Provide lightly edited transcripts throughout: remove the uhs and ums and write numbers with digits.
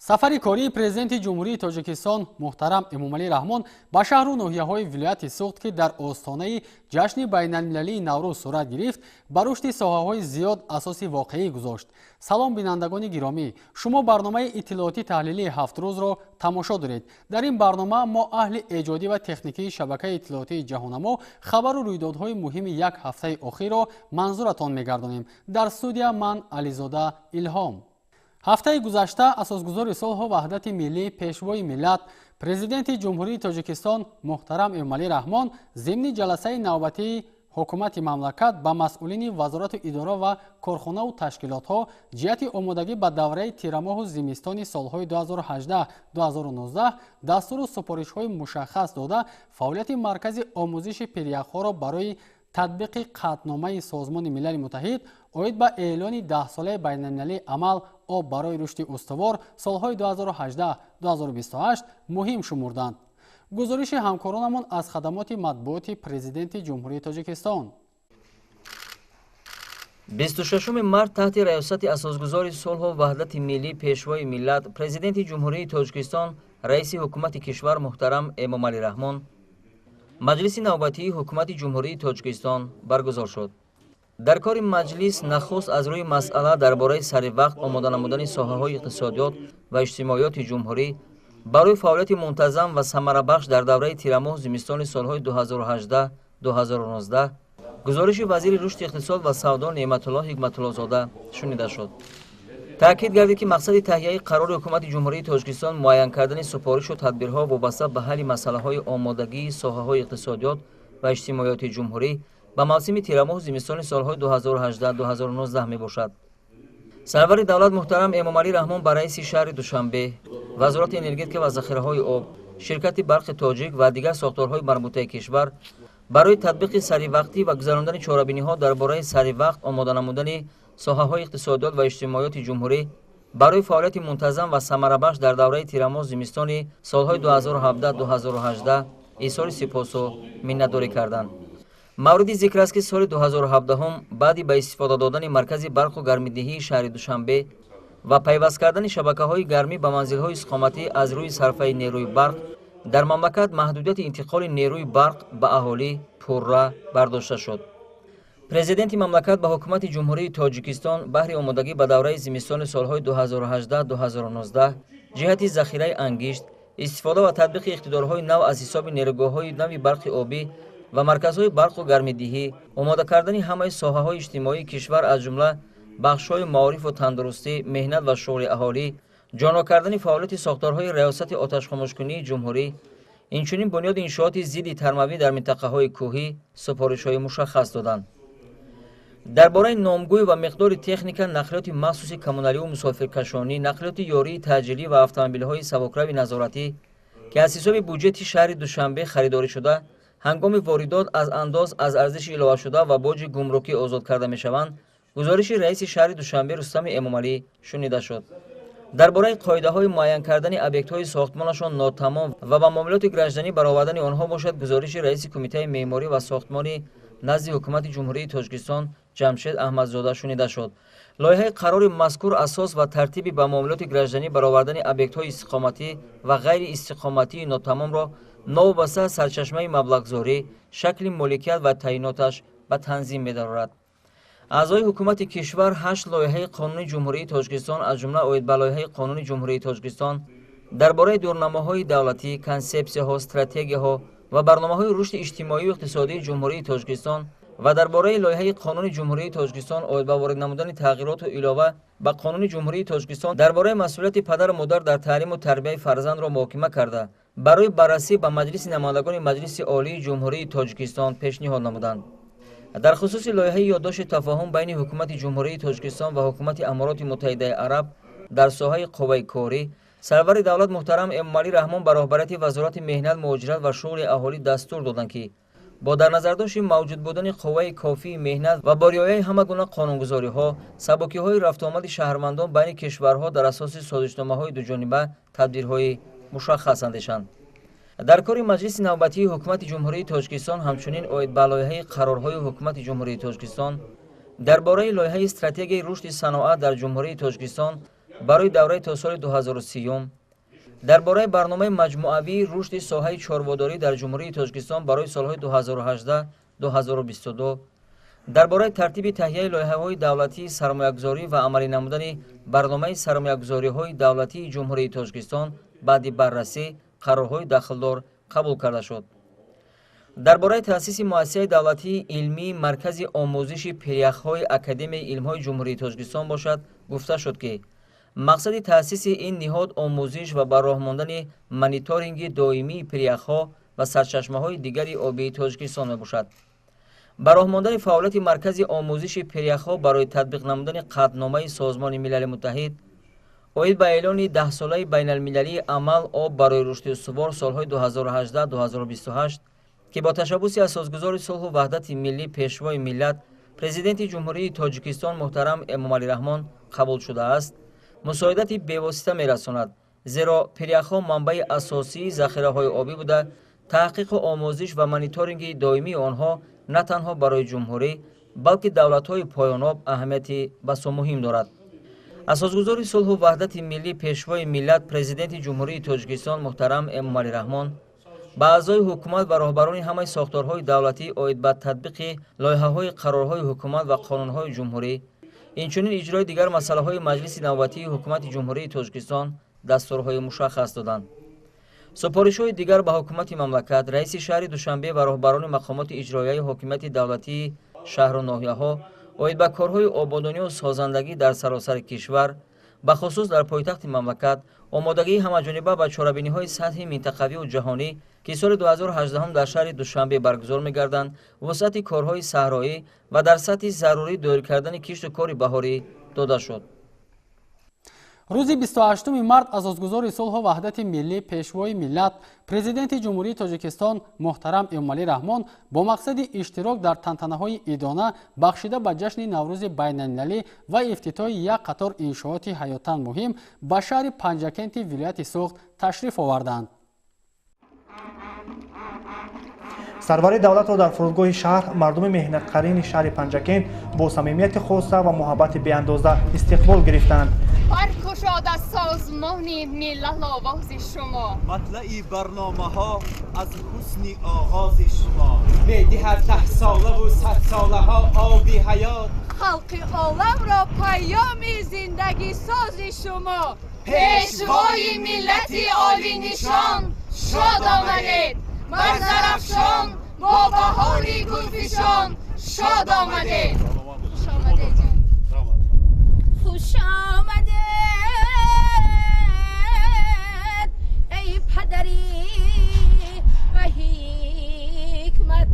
Сафари кории президенти Ҷумҳурии Тоҷикистон муҳтарам Эмомалӣ Раҳмон ба шаҳру ноҳияҳои вилояти Суғд, ки дар остонаи ҷашни байналмилалии Наврӯз сурат гирифт, ба рушди соҳаҳои зиёд асоси воқеӣ гузошт. Салом, бинандагони гиромӣ! Шумо барномаи иттилоотӣ таҳлилии ҳафтрӯзро тамошо доред. Дар ин барнома мо, аҳли эҷодӣ ва техникии шабакаи иттилоотии Ҷаҳоннамо, хабару рӯйдодҳои муҳими як ҳафтаи охирро манзуратон мегардонем. Дар студия ман, Ализода Илҳом. Ҳафтаи гузашта асосгузори сулҳу ваҳдати миллӣ, пешвои миллат, президенти Ҷумҳурии Тоҷикистон муҳтарам Эмомалӣ Раҳмон зимни ҷаласаи навбатии ҳукумати мамлакат ба масъулини вазорату идора ва корхонаву ташкилотҳо ҷиҳати омодагӣ ба давраи тирамоҳу зимистони солҳои 2018-2019 дастуру супоришҳои мушаххас дода, фаъолияти маркази омӯзиши пиряхҳоро барои татбиқи қатъномаи Созмони Милали Муттаҳид оид ба эълони даҳсолаи байналмилалии амал «Об барои рушди устувор» солҳои 2018-2028 муҳим шумурданд. Гузориши ҳамкоронамон аз хадамоти матбуоти президенти Ҷумҳурии Тоҷикистон. 26 март таҳти раёсати асосгузори сулҳу ваҳдати миллӣ, пешвои миллат, президенти Ҷумҳурии Тоҷикистон, раиси ҳукумати кишвар муҳтарам Эмомалӣ Раҳмон маҷлиси навбатии ҳукумати Ҷумҳурии Тоҷикистон баргузор шуд. Дар кори маҷлис нахуст аз рӯи масъала дар бораи саривақт омода намудани соҳаҳои иқтисодиёт ва иҷтимоиёти ҷумҳурӣ барои фаъолияти мунтазам ва самарабахш дар давраи тирамоҳу зимистони солҳои 2018-2019 гузориши вазири рушди иқтисод ва савдо Неъматулло Ҳикматуллозода шунида шуд. Таъкид гардид, ки мақсади таҳияи қарори ҳукумати Ҷумҳурии Тоҷикистон муайян кардани супоришу тадбирҳо вобаста ба ҳалли масъалаҳои омодагии соҳаҳои иқтисодиёт ва иҷтимоиёти ҷумҳурӣ ба мавсими тирамоҳу зимистони солҳои 2018-2019 мебошад. Сарвари давлат муҳтарам Эмомалӣ Раҳмон ба раиси шаҳри Душанбе, вазорати энергетика ва захираҳои об, ширкати Барқи Тоҷик ва дигар сохторҳои марбутаи кишвар барои татбиқи саривақтӣ ва гузарондани чорабиниҳо дар бораи саривақт омода намудани соҳаҳои иқтисодиёт ва иҷтимоиёти ҷумҳурӣ барои фаъолияти мунтазам ва самарабахш дар давраи тирамоҳ зимистони солҳои 2017-2018 изҳори сипосу миннатдорӣ карданд. Мавриди зикр аст, ки соли 2017 баъди ба истифода додани маркази барқу гармидиҳии шаҳри Душанбе ва пайваст кардани шабакаҳои гармӣ ба манзилҳои истиқоматӣ аз рӯи сарфаи нерӯи барқ дар мамлакат маҳдудияти интиқоли нерӯи барқ ба аҳолӣ пурра бардошта шуд. Президенти мамлакат ба ҳукумати Ҷумҳурии Тоҷикистон баҳри омодагӣ ба давраи зимистони солҳои 2018-2019 ҷиҳати захираи ангишт, истифода ва татбиқи иқтидорҳои нав аз ҳисоби нерӯгоҳҳои нави барқи обӣ ва марказҳои барқу гармидиҳӣ, омода кардани ҳамаи соҳаҳои иҷтимоии кишвар, аз ҷумла бахшҳои маорифу тандурустӣ, меҳнат ва шуғли аҳолӣ, ҷоно кардани фаъолияти сохторҳои раёсати оташхомӯшкунии ҷумҳурӣ, инчунин бунёди иншооти зидди тармавӣ дар минтақаҳои кӯҳӣ супоришҳои мушаххас доданд. Дар бораи номгӯй ва миқдори техника, нақлиёти махсуси коммуналиву мусофиркашонӣ, нақлиёти ёрии таъҷилӣ ва автомобилҳои савокрави назоратӣ, ки аз ҳисоби буҷети шаҳри Душанбе харидорӣ шуда, ҳангоми воридот аз андоз аз арзиши иловашуда ва боҷи гумрукӣ озод карда мешаванд, гузориши раиси шаҳри Душанбе Рустами Эмомалӣ шунида шуд. Дар бораи қоидаҳои муайян кардани объектҳои сохтмонашон нотамом ва ба муомилоти гражданӣ баровардани онҳо бошад, гузориши раиси кумитаи меъморӣ ва сохтмони назди ҳукумати Ҷумҳурии Тоҷикистон Ҷамшед Аҳмадзода шунида шуд. Лоиҳаи қарори мазкур асос ва тартиби ба муомилоти гражданӣ баровардани объектҳои истиқоматӣ ва ғайриистиқоматии нотамомро новобаста аз сарчашмаи маблағгузорӣ, шакли моликият ва таъйиноташ ба танзим медарорад. Аъзои ҳукумати кишвар ҳашт лоиҳаи қонуни Ҷумҳурии Тоҷикистон, аз ҷумла оид ба лоиҳаи қонуни Ҷумҳурии Тоҷикистон дар бораи дурнамоҳои давлатӣ, консепсияҳо, стратегияҳо ва барномаҳои рушди иҷтимоию иқтисодии Ҷумҳурии Тоҷикистон ва дар бораи лоиҳаи қонуни Ҷумҳурии Тоҷикистон оид ба ворид намудани тағйироту илова ба қонуни Ҷумҳурии Тоҷикистон дар бораи масъулияти падару модар дар таълиму тарбияи фарзандро муҳокима карда, барои баррасӣ ба Маҷлиси намояндагони Маҷлиси Олии Ҷумҳурии Тоҷикистон пешниҳод намуданд. Дар хусуси лоиҳаи ёддошти тафоҳум байни ҳукумати Ҷумҳурии Тоҷикистон ва ҳукумати Амороти Муттаҳидаи Араб дар соҳаи қувваи корӣ сарвари давлат муҳтарам Эмомалӣ Раҳмон ба роҳбарияти Вазорати меҳнат, муҳоҷират ва шуғли аҳолӣ дастур доданд, ки бо дар назардошти мавҷуд будани қувваи кофии меҳнат ва бо риояи ҳама гуна қонунгузориҳо, сабукиҳои рафтуомади шаҳрвандон байни кишварҳо дар асоси созишномаҳои дуҷониба тадбирҳои мушаххас андешанд. Дар кори маҷлиси навбатии ҳукумати Ҷумҳурии Тоҷикистон ҳамчунин оид ба лоиҳаи қарорҳои ҳукумати Ҷумҳурии Тоҷикистон дар бораи лоиҳаи стратегияи рушди саноат дар Ҷумҳурии Тоҷикистон Барои давраи то соли 2030, дар бораи барномаи маҷмӯавии рушди соҳаи чорводорӣ дар Ҷумҳурии Тоҷикистон барои солҳои 2018-2022, дар бораи тартиби таҳияи лоиҳаҳои давлатии сармоягузорӣ ва амалӣ намудани барномаи сармоягузориҳои давлатии Ҷумҳурии Тоҷикистон баъди баррасӣ қарорҳои дахлдор қабул карда шуд. Дар бораи таъсиси муассисаи давлатии илмии Маркази омӯзиши пиряхҳои Академияи илмҳои Ҷумҳурии Тоҷикистон бошад, гуфта шуд, ки мақсади таъсиси ин ниҳод омӯзиш ва ба роҳ мондани мониторинги доимии пиряхҳо ва сарчашмаҳои дигари обии Тоҷикистон мебошад. Ба роҳ мондани фаъолияти Маркази омӯзиши пиряхҳо барои татбиқ намудани қатъномаи Созмони Милали Муттаҳид оид ба эълони даҳсолаи байналмилалии амал об барои рушди устувор солҳои 2018-2028, ки бо ташаббуси асосгузори сулҳу ваҳдати миллӣ, Пешвои миллат, Президенти Ҷумҳурии Тоҷикистон муҳтарам Эмомалӣ Раҳмон қабул шудааст, мусоидати бевосита мерасонад, зеро пиряхҳо манбаи асосии захираҳои обӣ буда, таҳқиқу омӯзиш ва мониторинги доимии онҳо на танҳо барои ҷумҳурӣ, балки давлатҳои поёноб аҳамияти басо муҳим дорад. Асосгузори сулҳу ваҳдати миллӣ, Пешвои миллат, Президенти Ҷумҳурии Тоҷикистон муҳтарам Эмомалӣ Раҳмон ба аъзои ҳукумат ва роҳбарони ҳамаи сохторҳои давлатӣ оид ба татбиқи лоиҳаҳои қарорҳои ҳукумат ва қонунҳои ҷумҳурӣ, инчунин иҷрои дигар масъалаҳои Маҷлиси навбатии Ҳукумати Ҷумҳурии Тоҷикистон дастурҳои мушаххас доданд. Супоришҳои дигар ба ҳукумати мамлакат, раиси шаҳри Душанбе ва роҳбарони мақомоти иҷроияи ҳокимияти давлатии шаҳру ноҳияҳо оид ба корҳои ободонию созандагӣ дар саросари кишвар, бахусус дар пойтахти мамлакат, омодагии ҳамаҷониба ба чорабиниҳои сатҳи минтақавию ҷаҳонӣ, ки соли 2018 дар шаҳри Душанбе баргузор мегарданд, вусъати корҳои саҳроӣ ва дар сатҳи зарурӣ доир кардани кишту кори баҳорӣ дода шуд. Рӯзи 28 март асосгузори сулҳу ваҳдати миллӣ, Пешвои миллат, Президенти Ҷумҳурии Тоҷикистон муҳтарам Эмомалӣ Раҳмон бо мақсади иштирок дар тантанаҳои идона бахшида ба ҷашни Наврӯзи байналмилалӣ ва ифтитоҳи як қатор иншооти ҳаётан муҳим ба шаҳри Панҷакенти вилояти Суғд ташриф оварданд. Сарвари давлатро дар фурудгоҳи шаҳр мардуми меҳнатқарини шаҳри Панҷакент бо самимияти хоса ва муҳаббати беандоза истиқбол гирифтанд. Баркушода созмони миллал овози шумо, матлаи барномаҳо аз ҳусни оғози шумо, медиҳад даҳсолаву садсолаҳо оби ҳаёт, халқи оламро паёми зиндагисози шумо. Пешвои миллати олинишон, шод омадед, бар Зарафшон бо баҳори гулфишон шод омадед. Хуш омадед, хуш омадед, эй падари ба ҳикмат,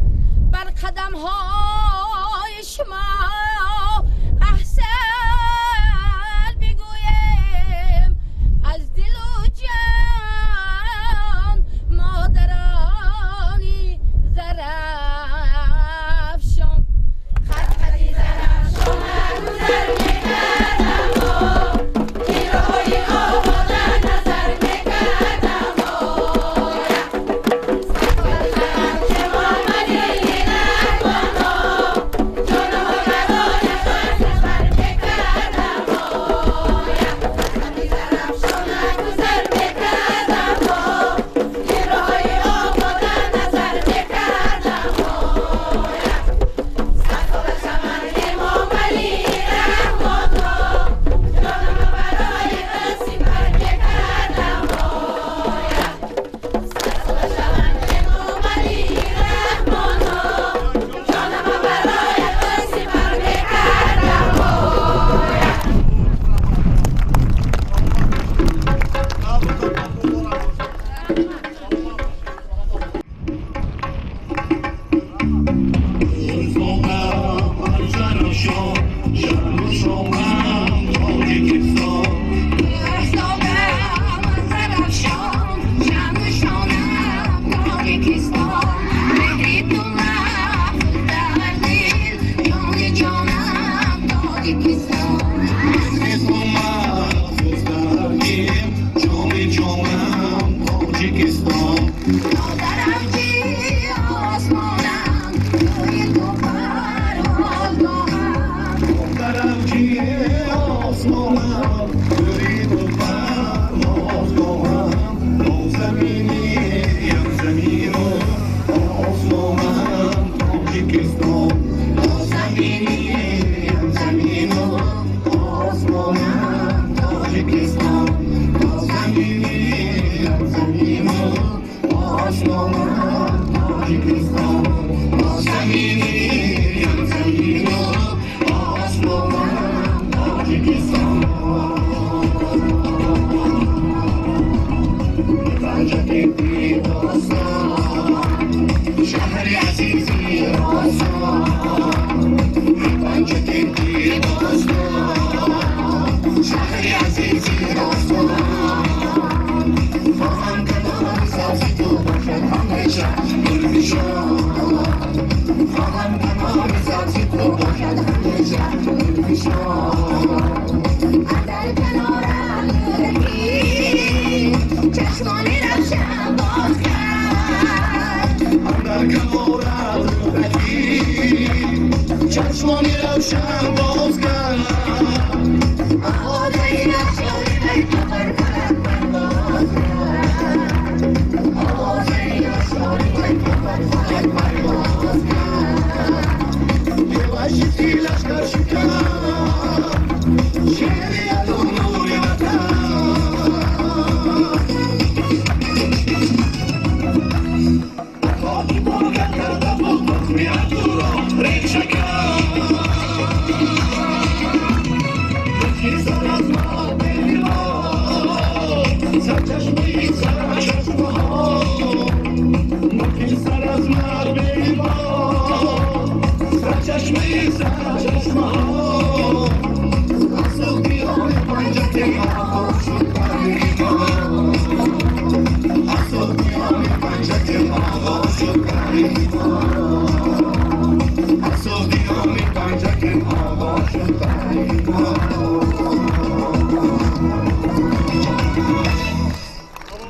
бар қадамҳои шумо аҳсан бигӯем аз дилу ҷон, модарони Зарафшон. Хатхати Зарафшон гузар мекардам, тирҳои обода назар мекардам. Osmanam,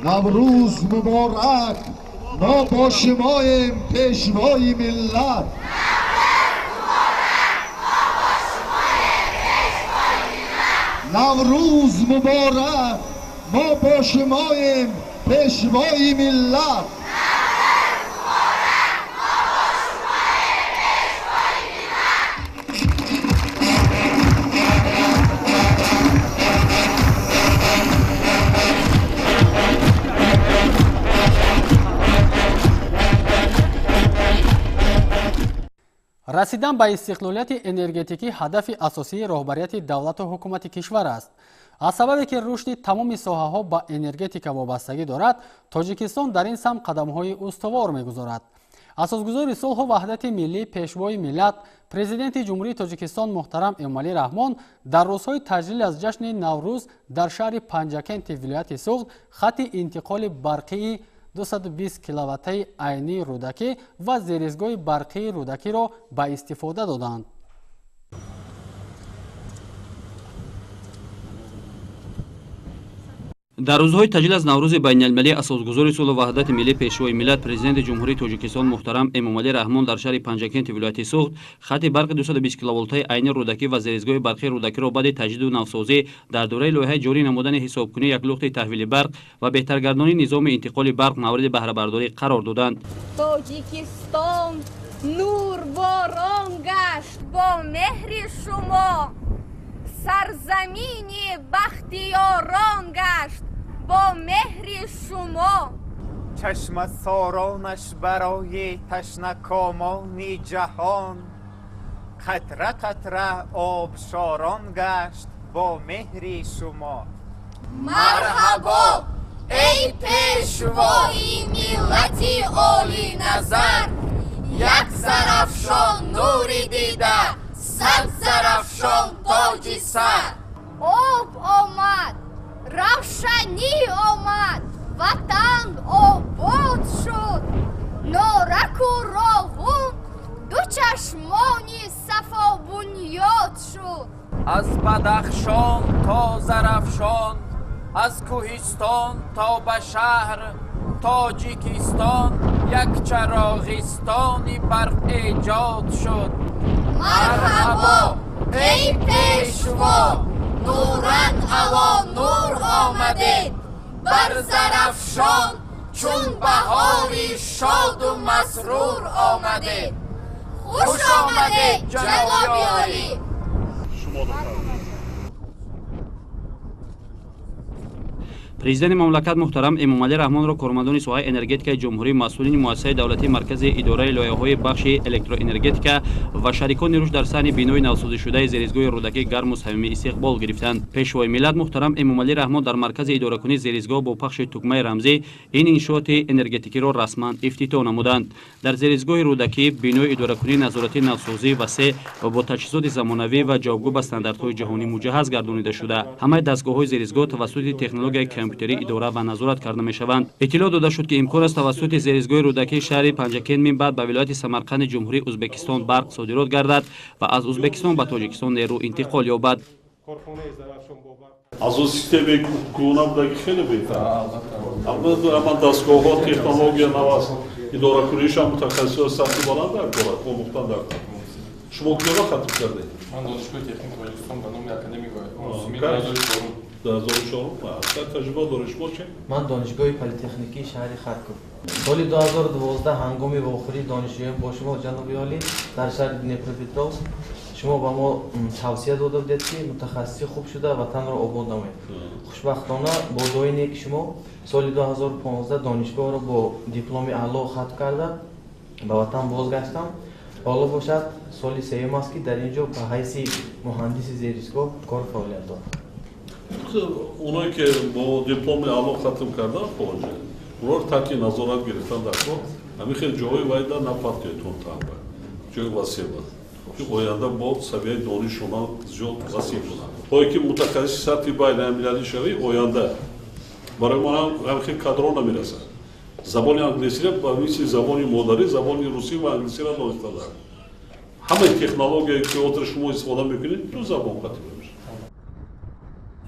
Наврӯз муборак, мо бо шумоем пешвои миллат. Наврӯз муборак, мо бо шумоем пешвои миллат. Расидан ба истиқлолияти энергетикӣ ҳадафи асосии роҳбарияти давлату ҳукумати кишвар аст. Аз сабабе ки рушди тамоми соҳаҳо ба энергетика вобастагӣ дорад, Тоҷикистон дар ин самт қадамҳои устувор мегузорад. Асосгузори сулҳу ваҳдати миллӣ, пешвои миллат, президенти Ҷумҳурии Тоҷикистон муҳтарам Эмомалӣ Раҳмон дар рӯзҳои таҷлил аз ҷашни Наврӯз дар шаҳри Панҷакенти вилояти Суғд хатти интиқоли барқии 220 киловаттаи айнии Рӯдакӣ ва зеризгоҳи барқии Рӯдакиро ба истифода доданд. Дар рӯзҳои таҷлил аз Наврӯзи байналмилалӣ асосгузори сулҳу ваҳдати миллӣ, пешвои миллат, президенти Ҷумҳурии Тоҷикистон муҳтарам Эмомалӣ Раҳмон дар шаҳри Панҷакенти вилояти Суғд хатти барқи 220 киловолтаи айни Рӯдакӣ ва зеризгоҳи барқии Рӯдакиро баъди таҷдиду навсозӣ дар доираи лоиҳаи ҷорӣ намудани ҳисобкунии яклухти таҳвили барқ ва беҳтаргардонии низоми интиқоли барқ мавриди баҳрабардорӣ қарор доданд. Тоҷикистон нурборон гашт бо меҳри шумо, сарзамини бахтиёрон гашт бо меҳри шумо. Чашмасоронаш барои ташнакомони ҷаҳон қатра қатра обшорон гашт бо меҳри шумо. Марҳабо, эй пешвои миллати олиназар, як зарафшон нури дида, сад зарафшон тоҷи сар. Об омад, равшанӣ омад, ватан обод шуд. Нораку роғун ду чашмони сафобунёд шуд. Аз Бадахшон то Зарафшон, аз кӯҳистон то ба шаҳр, Тоҷикистон як чароғистони барқэҷод шуд. Марҳабо, эй пешво, нуран ало нур омадед, бар Зарафшон чун баҳори шоду масрур омадед. Хуш омадед, ҷаноби олӣ! Президенти мамлакат муҳтарам Эмомалӣ Раҳмонро кормандони соҳаи энергетикаи ҷумҳурӣ, масъулини муассисаи давлатии маркази идораи лоиҳаҳои бахши электроэнергетика ва шарикони рушд дар саҳни бинои навсозишудаи зеризгоҳи Рӯдакӣ гарму самимӣ истиқбол гирифтанд. Пешвои миллат муҳтарам Эмомалӣ Раҳмон дар маркази идоракунии зеризгоҳ бо пахши тугмаи рамзӣ ин иншооти энергетикиро расман ифтитоҳ намуданд. Дар зеризгоҳи Рӯдакӣ бинои идоракунии назоратии навсозӣ васеъ ва бо таҷҳизоти замонавӣ ва ҷавобгӯ ба стандартҳои ҷаҳонӣ муҷаҳҳаз гардонида шуда. Ҳамаи дастгоҳҳои зеризгоҳ тавассути технологияи компютерӣ идора ва назорат карда мешаванд. Иттилоъ дода шуд, ки имкон аст тавассути зеризгоҳи Рӯдакии шаҳри Панҷакент минбаъд ба вилояти Самарқанди Ҷумҳурии Ӯзбекистон барқ содирот гардад ва аз Ӯзбекистон ба Тоҷикистон нерӯ интиқол ёбад. Аз он системаи кӯҳна будаги хеле беҳтар. Амма дастгоҳҳо, технология нав аст, идоракуниишам мутахассисои сатҳи баланд дар кор омӯхтан дар кор. Шумо куҷоро хатм кардед? Ман донишгоҳи техники Тоҷикистон ба номи академик Осимӣ 2004. Таҷриба доред шумо чи? Ман донишгоҳи политехникии шаҳри Харков. Соли 2012 ҳангоми вохӯрии донишҷӯён бо шумо, ҷаноби олӣ, дар шаҳри Днепропетровск шумо ба мо тавсия дода будед, ки мутахассиси хуб шуда ватанро обод намоед. Хушбахтона бо дуои неки шумо соли 2015 донишгоҳро бо дипломи аъло хатм карда ба ватан бозгаштам. Ҳоло бошад соли сеюм аст, ки дар ин ҷо ба ҳайси муҳандиси зеризгоҳ кор фаъолият дорам. Оное ки бо дипломи аъло хатм кардан хориҷа, онҳоро таҳти назорат гирифтан дар кор, ҳамин хел ҷоҳои вайда напартоедтон таҳба, ҷои васеъ ба, ки оянда бо савияи дониши онҳо зиёд васеъ кунанд. То ки мутахассиси сатҳи байналмилалӣ шавӣ, оянда барои мо ҳам хел кадрҳо намерасад. Забони англисиро ба мисли забони модарӣ, забони русӣ ва англисиро дониста дар ҳамаи технологияе ки отр шумо истифода мекунед, ду забон қатъ.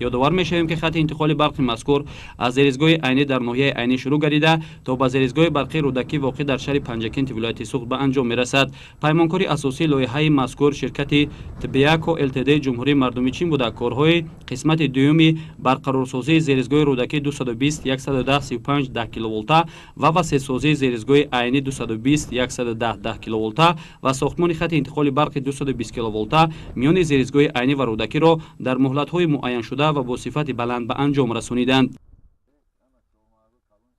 Ёдовар мешавем, ки хатти интиқоли барқи мазкур аз зеризгоҳи Айнӣ дар ноҳияи Айнӣ шурӯъ гардида то ба зеризгоҳи барқии Рӯдакӣ воқеъ дар шаҳри Панҷакенти вилояти Суғд ба анҷом мерасад. Паймонкори асосии лоиҳаи мазкур ширкати Тбиако ЛТД Ҷумҳурии Мардумии Чин буда, корҳои қисмати дуюми барқарорсозии зеризгоҳи Рӯдакӣ 220 110 35 10 киловолта ва васеъсозии зеризгоҳи Айнӣ 220 110 10 киловолта ва сохтмони хатти интиқоли барқи 220 киловолта миёни зеризгоҳи Айнӣ ва Рӯдакиро дар муҳлатҳои муайяншуда ва бо сифати баланд ба анҷом расониданд.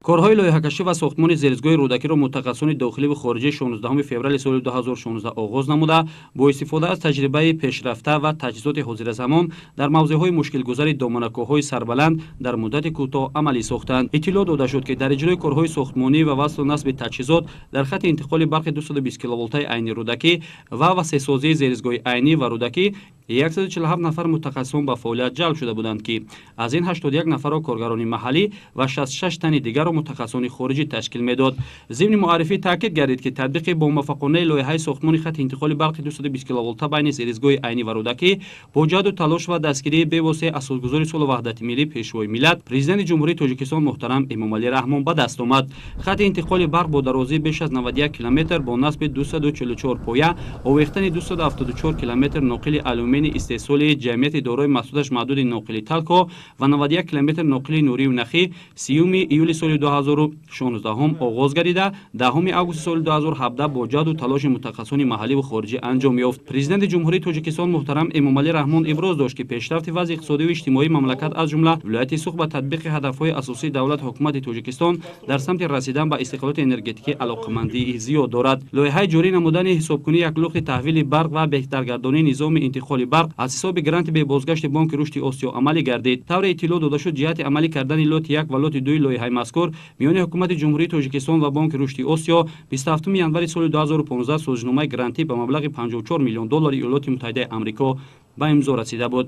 Корҳои лоиҳакашӣ ва сохтмони зеризгоҳи Рӯдакиро мутахассисони дохилӣ ва хориҷӣ 16 феврали соли 2016 оғоз намуда, бо истифода аз таҷрибаи пешрафта ва таҷҳизоти ҳозиразамон дар мавзеъҳои мушкилгузари доманакӯҳҳои сарбаланд дар муддати кӯтоҳ амалӣ сохтанд. Иттилоъ дода шуд, ки дар иҷрои корҳои сохтмонӣ ва васлу насби таҷҳизот дар хатти интиқоли барқи 220 киловолтаи Айни Рӯдакӣ ва васеъсозии зеризгоҳи Айнӣ ва Рӯдакӣ 147 нафар мутахассисон ба фаъолият ҷалб шуда буданд, ки аз ин 81 нафарро коргарони маҳаллӣ ва 66 тани дигарро мутахассисони хориҷӣ ташкил медод. Зимни муаррифӣ таъкид гардид, ки татбиқи бомуваффақонаи лоиҳаи сохтмони хатти интиқоли барқи 220 киловолта байни зеризгоҳи Айнӣ ва Рӯдакӣ бо ҷаҳду талош ва дастгирии бевоситаи асосгузори сулҳу ваҳдати миллӣ, Пешвои миллат, Президенти Ҷумҳурии Тоҷикистон муҳтарам Эмомалӣ Раҳмон ба даст омад. Хатти интиқоли барқ бо дарозии беш аз 91 километр бо насби 244 поя, овехтани 274 километр ноқили алюминий истеҳсоли ҷамъияти дорои маҳсудаш маҳдуди ноқили Талко ва 91 километр ноқили нурию нахӣ 30 июли соли 2016 оғоз гардида, 10 августи соли 2017 бо ҷаҳду талоши мутахассисони маҳаллӣ ва хориҷӣ анҷом ёфт. Президенти Ҷумҳурии Тоҷикистон муҳтарам Эмомалӣ Раҳмон иброз дошт, ки пешрафти вазъи иқтисодию иҷтимоии мамлакат аз ҷумла вилояти Суғд ба татбиқи ҳадафҳои асосии давлат ҳукумати Тоҷикистон дар самти расидан ба истиқлолияти энергетикӣ алоқамандии зиёд дорад. Лоиҳаи ҷорӣ намудани ҳисобкунии яклухти таҳвили барқ ва беҳтаргардонии низоми интиқоли барқ аз ҳисоби гранти бебозгашти Бонки Рушди Осиё амалӣ гардид. Тавре иттилоъ дода шуд, ҷиҳати амалӣ кардани лоти 1 ва лоти 2 лоиҳаи мазкур миёни ҳукумати Ҷумҳурии Тоҷикистон ва Бонки Рушди Осиё 27 январи соли 2015 созишномаи грантӣ ба маблағи 54 миллион доллари Иёлоти Муттаҳидаи Амрико ба имзо расида буд.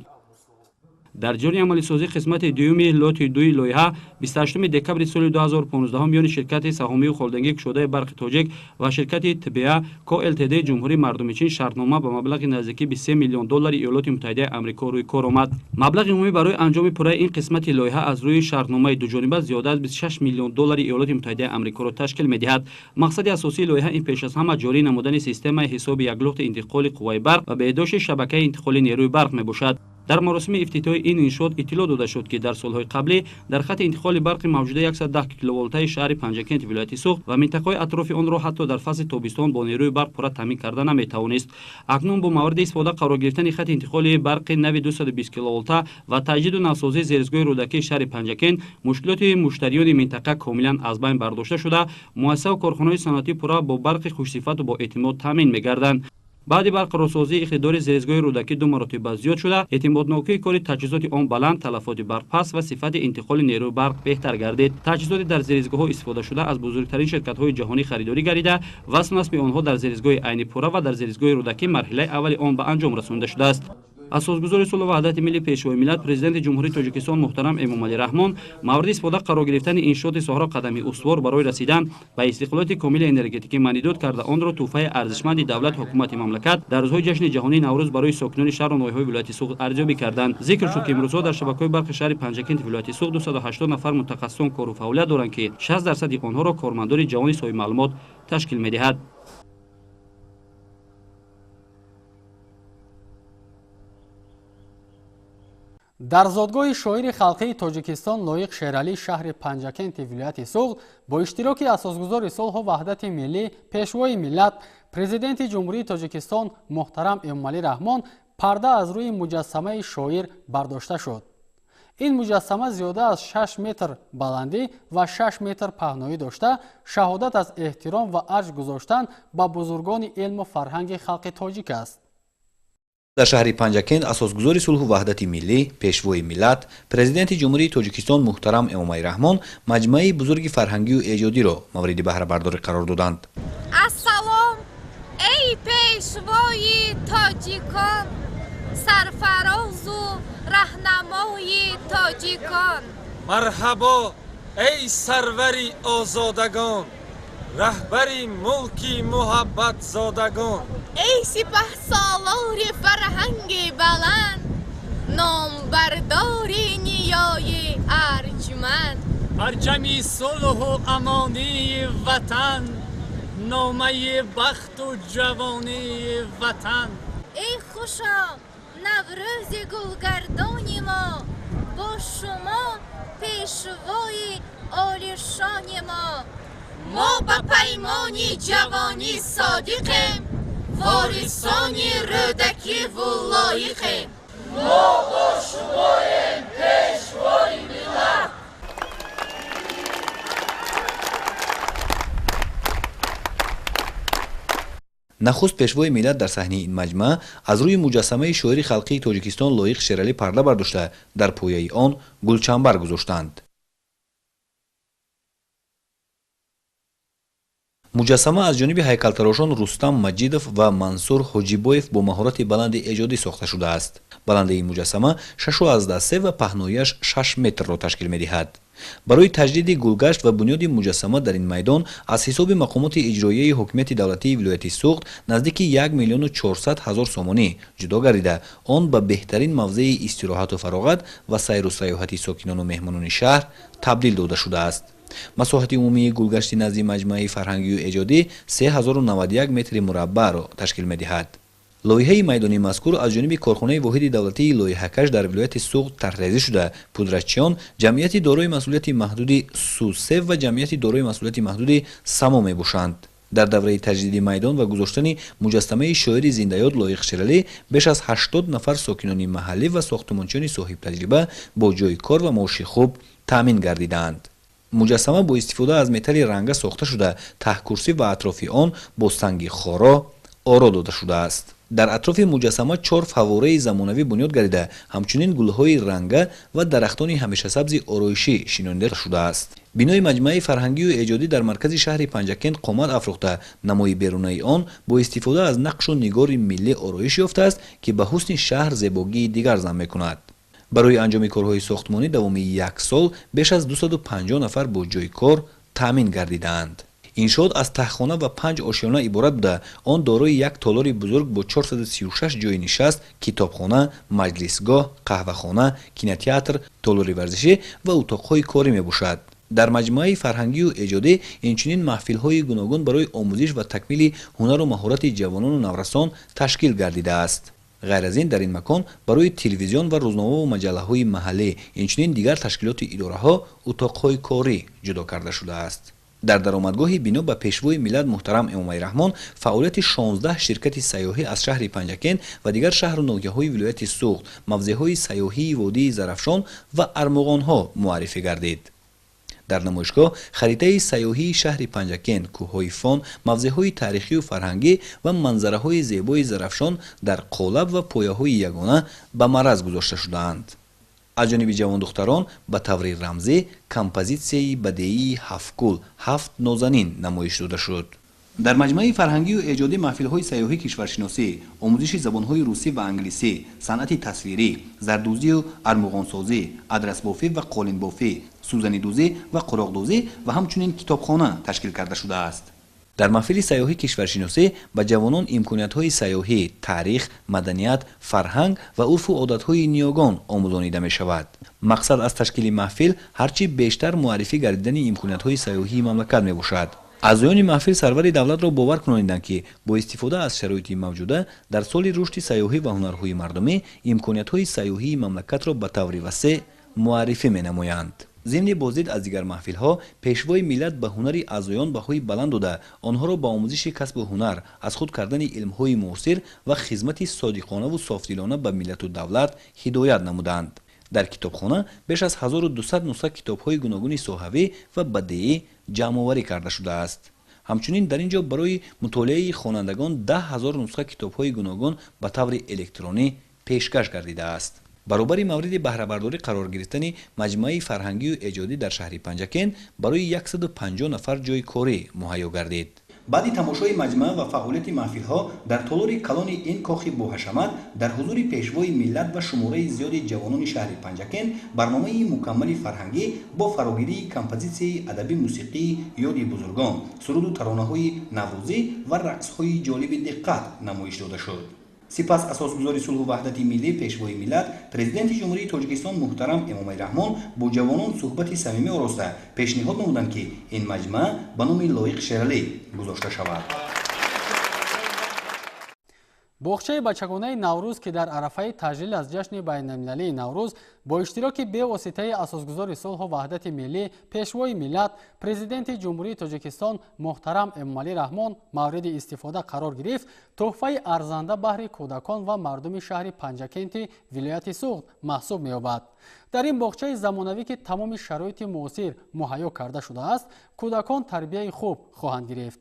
Дар ҷони амалисозии қисмати дуюми лоти 2 лоиҳа 28 декабри соли 2015 миёни ширкати саҳомию холдингии кушодаи барқи тоҷик ва ширкати ТБА КО ЛТД Ҷумҳурии Мардумии Чин шартнома ба маблағи наздики 23 миллион доллари Иёлоти Муттаҳидаи Амрико рӯи кор омад. Маблағи умумӣ барои анҷоми пурраи ин қисмати лоиҳа аз рӯи шартномаи дуҷониба зиёда аз 26 миллион доллари Иёлоти Муттаҳидаи Амрикоро ташкил медиҳад. Мақсади асосии лоиҳа ин пеш аз ҳама ҷорӣ намудани системаи ҳисоби яклухти интиқоли қувваи барқ ва беҳдошти шабакаи интиқоли нерӯи барқ мебошад. Дар маросими ифтитоҳи ин иншоот иттилоъ дода шуд, ки дар солҳои қаблӣ дар хати интиқоли барқи мавҷуда 110 киловолтаи шаҳри Панҷакенти вилояти Суғд ва минтақаҳои атрофи онро ҳатто дар фасли тобистон бо нерӯи барқ пурра таъмин карда наметавонист. Акнун бо мавриди истифода қарор гирифтани хати интиқоли барқи нави 220 киловолта ва таҷдиду навсозии зеризгоҳи Рӯдакии шаҳри Панҷакент мушкилоти муштариёни минтақа комилан аз байн бардошта шуда, муассисаву корхонаҳои саноатӣ пурра бо барқи хушсифату боэътимод таъмин мегарданд. Баъди барқарорсозии иқтидори зеризгоҳи Рӯдакӣ 2 маротиба зиёд шуда, эътимоднокии кори таҷҳизоти он баланд, талафоти барқ паст ва сифати интиқоли нерӯи барқ беҳтар гардид. Таҷҳизоти дар зеризгоҳҳо истифодашуда аз бузургтарин ширкатҳои ҷаҳонӣ харидорӣ гардида, васл насби онҳо дар зеризгоҳи Айни Пурра ва дар зеризгоҳи Рӯдакӣ марҳилаи аввали он ба анҷом расонида шудааст. Асосгузори сулҳу ваҳдати миллӣ, Пешвои миллат, Президенти Ҷумҳурии Тоҷикистон муҳтарам Эмомалӣ Раҳмон мавриди истифода қарор гирифтани иншооти соҳаро қадами устувор барои расидан ба истиқлолияти комили энергетикӣ маънидод карда, онро тӯҳфаи арзишманди давлат ҳукумати мамлакат дар рӯзҳои ҷашни ҷаҳонии Наврӯз барои сокинони шаҳру ноҳияҳои вилояти Суғд арзёбӣ карданд. Зикр шуд, ки имрӯзҳо дар шабакаҳои барқи шаҳри Панҷакенти вилояти Суғд 280 нафар мутахассисон кору фаъолият доранд, ки 60% онҳоро кормандони ҷавони соҳибмаълумот ташкил медиҳад. Дар зодгоҳи шоири халқии Тоҷикистон Лоиқ Шералӣ шаҳри Панҷакенти вилояти Суғд бо иштироки асосгузори сулҳу ваҳдати миллӣ, Пешвои миллат, Президенти Ҷумҳурии Тоҷикистон муҳтарам Эмомалӣ Раҳмон парда аз рӯи муҷассамаи шоир бардошта шуд. Ин муҷассама зиёда аз 6 метр баландӣ ва 6 метр паҳноӣ дошта, шаҳодат аз эҳтиром ва арҷ гузоштан ба бузургони илму фарҳанги халқи тоҷик аст. Дар шаҳри Панҷакент асосгузори сулҳу ваҳдати миллӣ, Пешвои миллат, Президенти Ҷумҳурии Тоҷикистон муҳтарам Эмомалӣ Раҳмон маҷмӯаи бузурги фарҳангию эҷодиро мавриди баҳрабардорӣ қарор доданд. Ассалом, эй пешвои тоҷикон, сарфарозу раҳнамои тоҷикон. Марҳабо, эй сарвари озодагон, раҳбари мулки муҳаббатзодагон. Эй сипаҳсолори фарҳанги баланд, номбардори ниёи арҷманд. Парчами сулҳу амонии ватан, номаи бахту ҷавонии ватан. Эй хушо Наврӯзи гулгардони мо, бо шумо пешвои олишони мо. Мо ба паймони ҷавонӣ содиқем, ворисони Рӯдакиву лоиқем. Мо бо шумоем, пешвои миллат. Нахуст пешвои миллат дар саҳнаи ин маҷмӯа аз рӯи муҷассамаи шоири халқии Тоҷикистон Лоиқ Шералӣ парда бардошта, дар пояи он гулчамбар гузоштанд. Муҷассама аз ҷониби ҳайкалтарошон Рустам Маҷидов ва Мансур Ҳоҷибоев бо маҳорати баланди эҷодӣ сохта шудааст. Баландии муҷассама 6,3 ва паҳнояш 6 метрро ташкил медиҳад. Барои таҷдиди гулгашт ва бунёди муҷассама дар ин майдон аз ҳисоби мақомоти иҷроияи ҳокимияти давлатии вилояти Суғд наздики 1 400 000 сомонӣ ҷудо гардида, он ба беҳтарин мавзеи истироҳату фароғат ва сайру сайёҳати сокинону меҳмонони шаҳр табдил дода шудааст. Масоҳати умумии гулгашти назди маҷмӯаи фарҳангию эҷодӣ 3091 метри мураббаъро ташкил медиҳад. Лоиҳаи майдони мазкур аз ҷониби корхонаи воҳиди давлатии лоиҳакаш дар вилояти Суғд тарҳрезӣ шуда, пудрачиён ҷамъияти дорои масъулияти маҳдуди Сусев ва ҷамъияти дорои масъулияти маҳдуди Само мебошанд. Дар давраи таҷдиди майдон ва гузоштани муҷассамаи шоири зиндаёд Лоиқ Шералӣ беш аз 80 нафар сокинони маҳаллӣ ва сохтмончиёни соҳибтаҷриба бо ҷойи кор ва маоши хуб таъмин гардидаанд. Муҷассама бо истифода аз металли ранга сохта шуда, таҳкурсӣ ва атрофи он бо санги хоро оро дода шудааст. Дар атрофи муҷассама 4 фаввораи замонавӣ бунёд гардида, ҳамчунин гулҳои ранга ва дарахтони ҳамешасабзи ороишӣ шинонида шудааст. Бинои маҷмӯаи фарҳангию эҷодӣ дар маркази шаҳри Панҷакент қомат афрӯхта, намои берунаи он бо истифода аз нақшу нигори миллӣ ороиш ёфтааст, ки ба ҳусни шаҳр зебогии дигар зам мекунад. Барои анҷоми корҳои сохтмонӣ давоми як сол беш аз 250 нафар бо ҷойи кор таъмин гардидаанд. Иншоот аз таҳхона ва 5 ошёна иборат буда, он дорои як толори бузург бо 436 ҷойи нишаст, китобхона, маҷлисгоҳ, қаҳвахона, кинотеатр, толори варзишӣ ва утоқҳои корӣ мебошад. Дар маҷмӯаи фарҳангию эҷодӣ инчунин маҳфилҳои гуногун барои омӯзиш ва такмили ҳунару маҳорати ҷавонону наврасон ташкил гардидааст. Ғайр аз ин, дар ин макон барои телевизион ва рӯзномаву маҷаллаҳои маҳаллӣ, инчунин дигар ташкилоту идораҳо утоқҳои корӣ ҷудо карда шудааст. Дар даромадгоҳи бино ба Пешвои миллат муҳтарам Эмомалӣ Раҳмон фаъолияти 16 ширкати сайёҳӣ аз шаҳри Панҷакент ва дигар шаҳру ноҳияҳои вилояти Суғд, мавзеъҳои сайёҳии водии Зарафшон ва армуғонҳо муаррифӣ гардид. Дар намоишгоҳ харитаи сайёҳии шаҳри Панҷакент, кӯҳҳои Фон, мавзеъҳои таърихию фарҳангӣ ва манзараҳои зебои Зарафшон дар қолаб ва пояҳои ягона ба мараз гузошта шудаанд. Аз ҷониби ҷавондухтарон ба таври рамзӣ композитсияи бадеии ҳафтгул, ҳафт нозанин намоиш дода шуд. Дар маҷмӯаи фарҳангию эҷодӣ маҳфилҳои сайёҳӣ, кишваршиносӣ, омӯзиши забонҳои русӣ ва англисӣ, санъати тасвирӣ, зардӯзию армуғонсозӣ, адрасбофӣ ва қолинбофӣ, сӯзанидӯзӣ ва қуроқдӯзӣ ва ҳамчунин китобхона ташкил карда шудааст. Дар маҳфили сайёҳӣ кишваршиносӣ ба ҷавонон имкониятҳои сайёҳӣ, таърих, маданият, фарҳанг ва урфу одатҳои ниёгон омӯзонида мешавад. Мақсад аз ташкили маҳфил ҳарчи бештар муаррифӣ гардидани имкониятҳои сайёҳии мамлакат мебошад. Аъзоёни маҳфил сарвари давлатро бовар кунониданд, ки бо истифода аз шароити мавҷуда дар соли рушди сайёҳӣ ва ҳунарҳои мардумӣ имкониятҳои сайёҳии мамлакатро ба таври васеъ муаррифӣ менамоянд. Зимни боздид аз дигар маҳфилҳо Пешвои миллат ба ҳунари аъзоён баҳои баланд дода, онҳоро ба омӯзиши касбу ҳунар, аз худ кардани илмҳои муосир ва хизмати содиқонаву софдилона ба миллату давлат ҳидоят намуданд. Дар китобхона беш аз 1200 нусха китобҳои гуногуни соҳавӣ ва бадеӣ ҷамъоварӣ карда шудааст. Ҳамчунин дар ин ҷо барои мутолиаи хонандагон 10 000 нусха китобҳои гуногун ба таври электронӣ пешкаш гардидааст. Баробари мавриди баҳрабардорӣ қарор гирифтани маҷмӯаи фарҳангию эҷодӣ дар шаҳри Панҷакент барои 150 нафар ҷойи корӣ муҳайё гардид. Баъди тамошои маҷмӯа ва фаъолияти маҳфилҳо дар толори калони ин кохи боҳашамат дар ҳузури Пешвои миллат ва шумораи зиёди ҷавонони шаҳри Панҷакент барномаи мукаммали фарҳангӣ бо фарогирии композитсияи адабӣ мусиқии ёди бузургон, суруду таронаҳои наврӯзӣ ва рақсҳои ҷолиби диққат намоиш дода шуд. Сипас асосгузори сулҳу ваҳдати миллӣ, Пешвои миллат, Президенти Ҷумҳурии Тоҷикистон муҳтарам Эмомалӣ Раҳмон бо ҷавонон суҳбати самимӣ ороста, пешниҳод намуданд, ки ин маҷмӯа ба номи Лоиқ Шералӣ гузошта шавад. Боғчаи бачагонаи Наврӯз, ки дар арафаи таҷлил аз ҷашни байналмилалии Наврӯз бо иштироки бевоситаи асосгузори сулҳу ваҳдати миллӣ, Пешвои миллат, Президенти Ҷумҳурии Тоҷикистон муҳтарам Эмомалӣ Раҳмон мавриди истифода қарор гирифт, тӯҳфаи арзанда баҳри кӯдакон ва мардуми шаҳри Панҷакенти вилояти Суғд маҳсуб меёбад. Дар ин боғчаи замонавӣ, ки тамоми шароити муосир муҳайё карда шудааст, кӯдакон тарбияи хуб хоҳанд гирифт.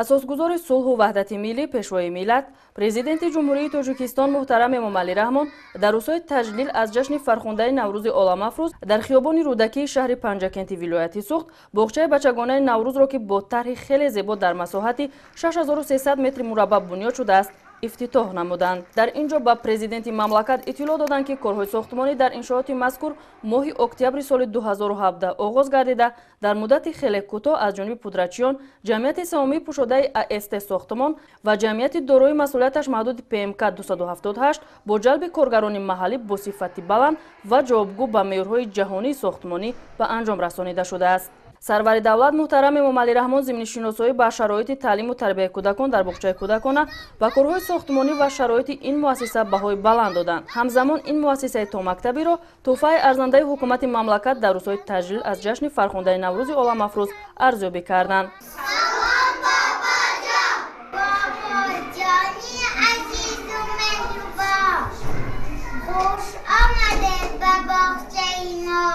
Асосгузори сулҳу ваҳдати миллӣ, Пешвои миллат, Президенти Ҷумҳурии Тоҷикистон муҳтарам Эмомалӣ Раҳмон дар рӯзҳои таҷлил аз ҷашни фархундаи Наврӯзи оламафрӯз дар хиёбони Рӯдакии шаҳри Панҷакенти вилояти Суғд боғчаи бачагонаи Наврӯзро, ки бо тарҳи хеле зебо дар масоҳати 6300 метри мураббаъ бунёд шудааст, ифтитоҳ намуданд. Дар ин ҷо ба президенти мамлакат иттилоъ доданд, ки корҳои сохтмонӣ дар иншооти мазкур моҳи октябри соли 2017 оғоз гардида, дар муддати хеле кӯтоҳ аз ҷониби пудрачиён, ҷамъияти саҳомии пӯшодаи АСТ Сохтмон ва ҷамъияти дорои масъулияташ маҳдуди ПМК 278 бо ҷалби коргарони маҳаллӣ бо сифати баланд ва ҷавобгӯ ба меъёрҳои ҷаҳонии сохтмонӣ ба анҷом расонида шудааст. Сарвари давлат муҳтарам Эмомалӣ Раҳмон зимни шиносоӣ ба шароити таълиму тарбияи кӯдакон дар боғчаи кӯдакона, ба корҳои сохтмонӣ ва шароити ин муассиса баҳои баланд доданд. Ҳамзамон ин муассисаи томактабиро тӯҳфаи арзандаи ҳукумати мамлакат дар рӯзҳои таҷлил аз ҷашни фархундаи Наврӯзи оламафрӯз арзёбӣ карданд. Хуш омадед ба боғчаи мо.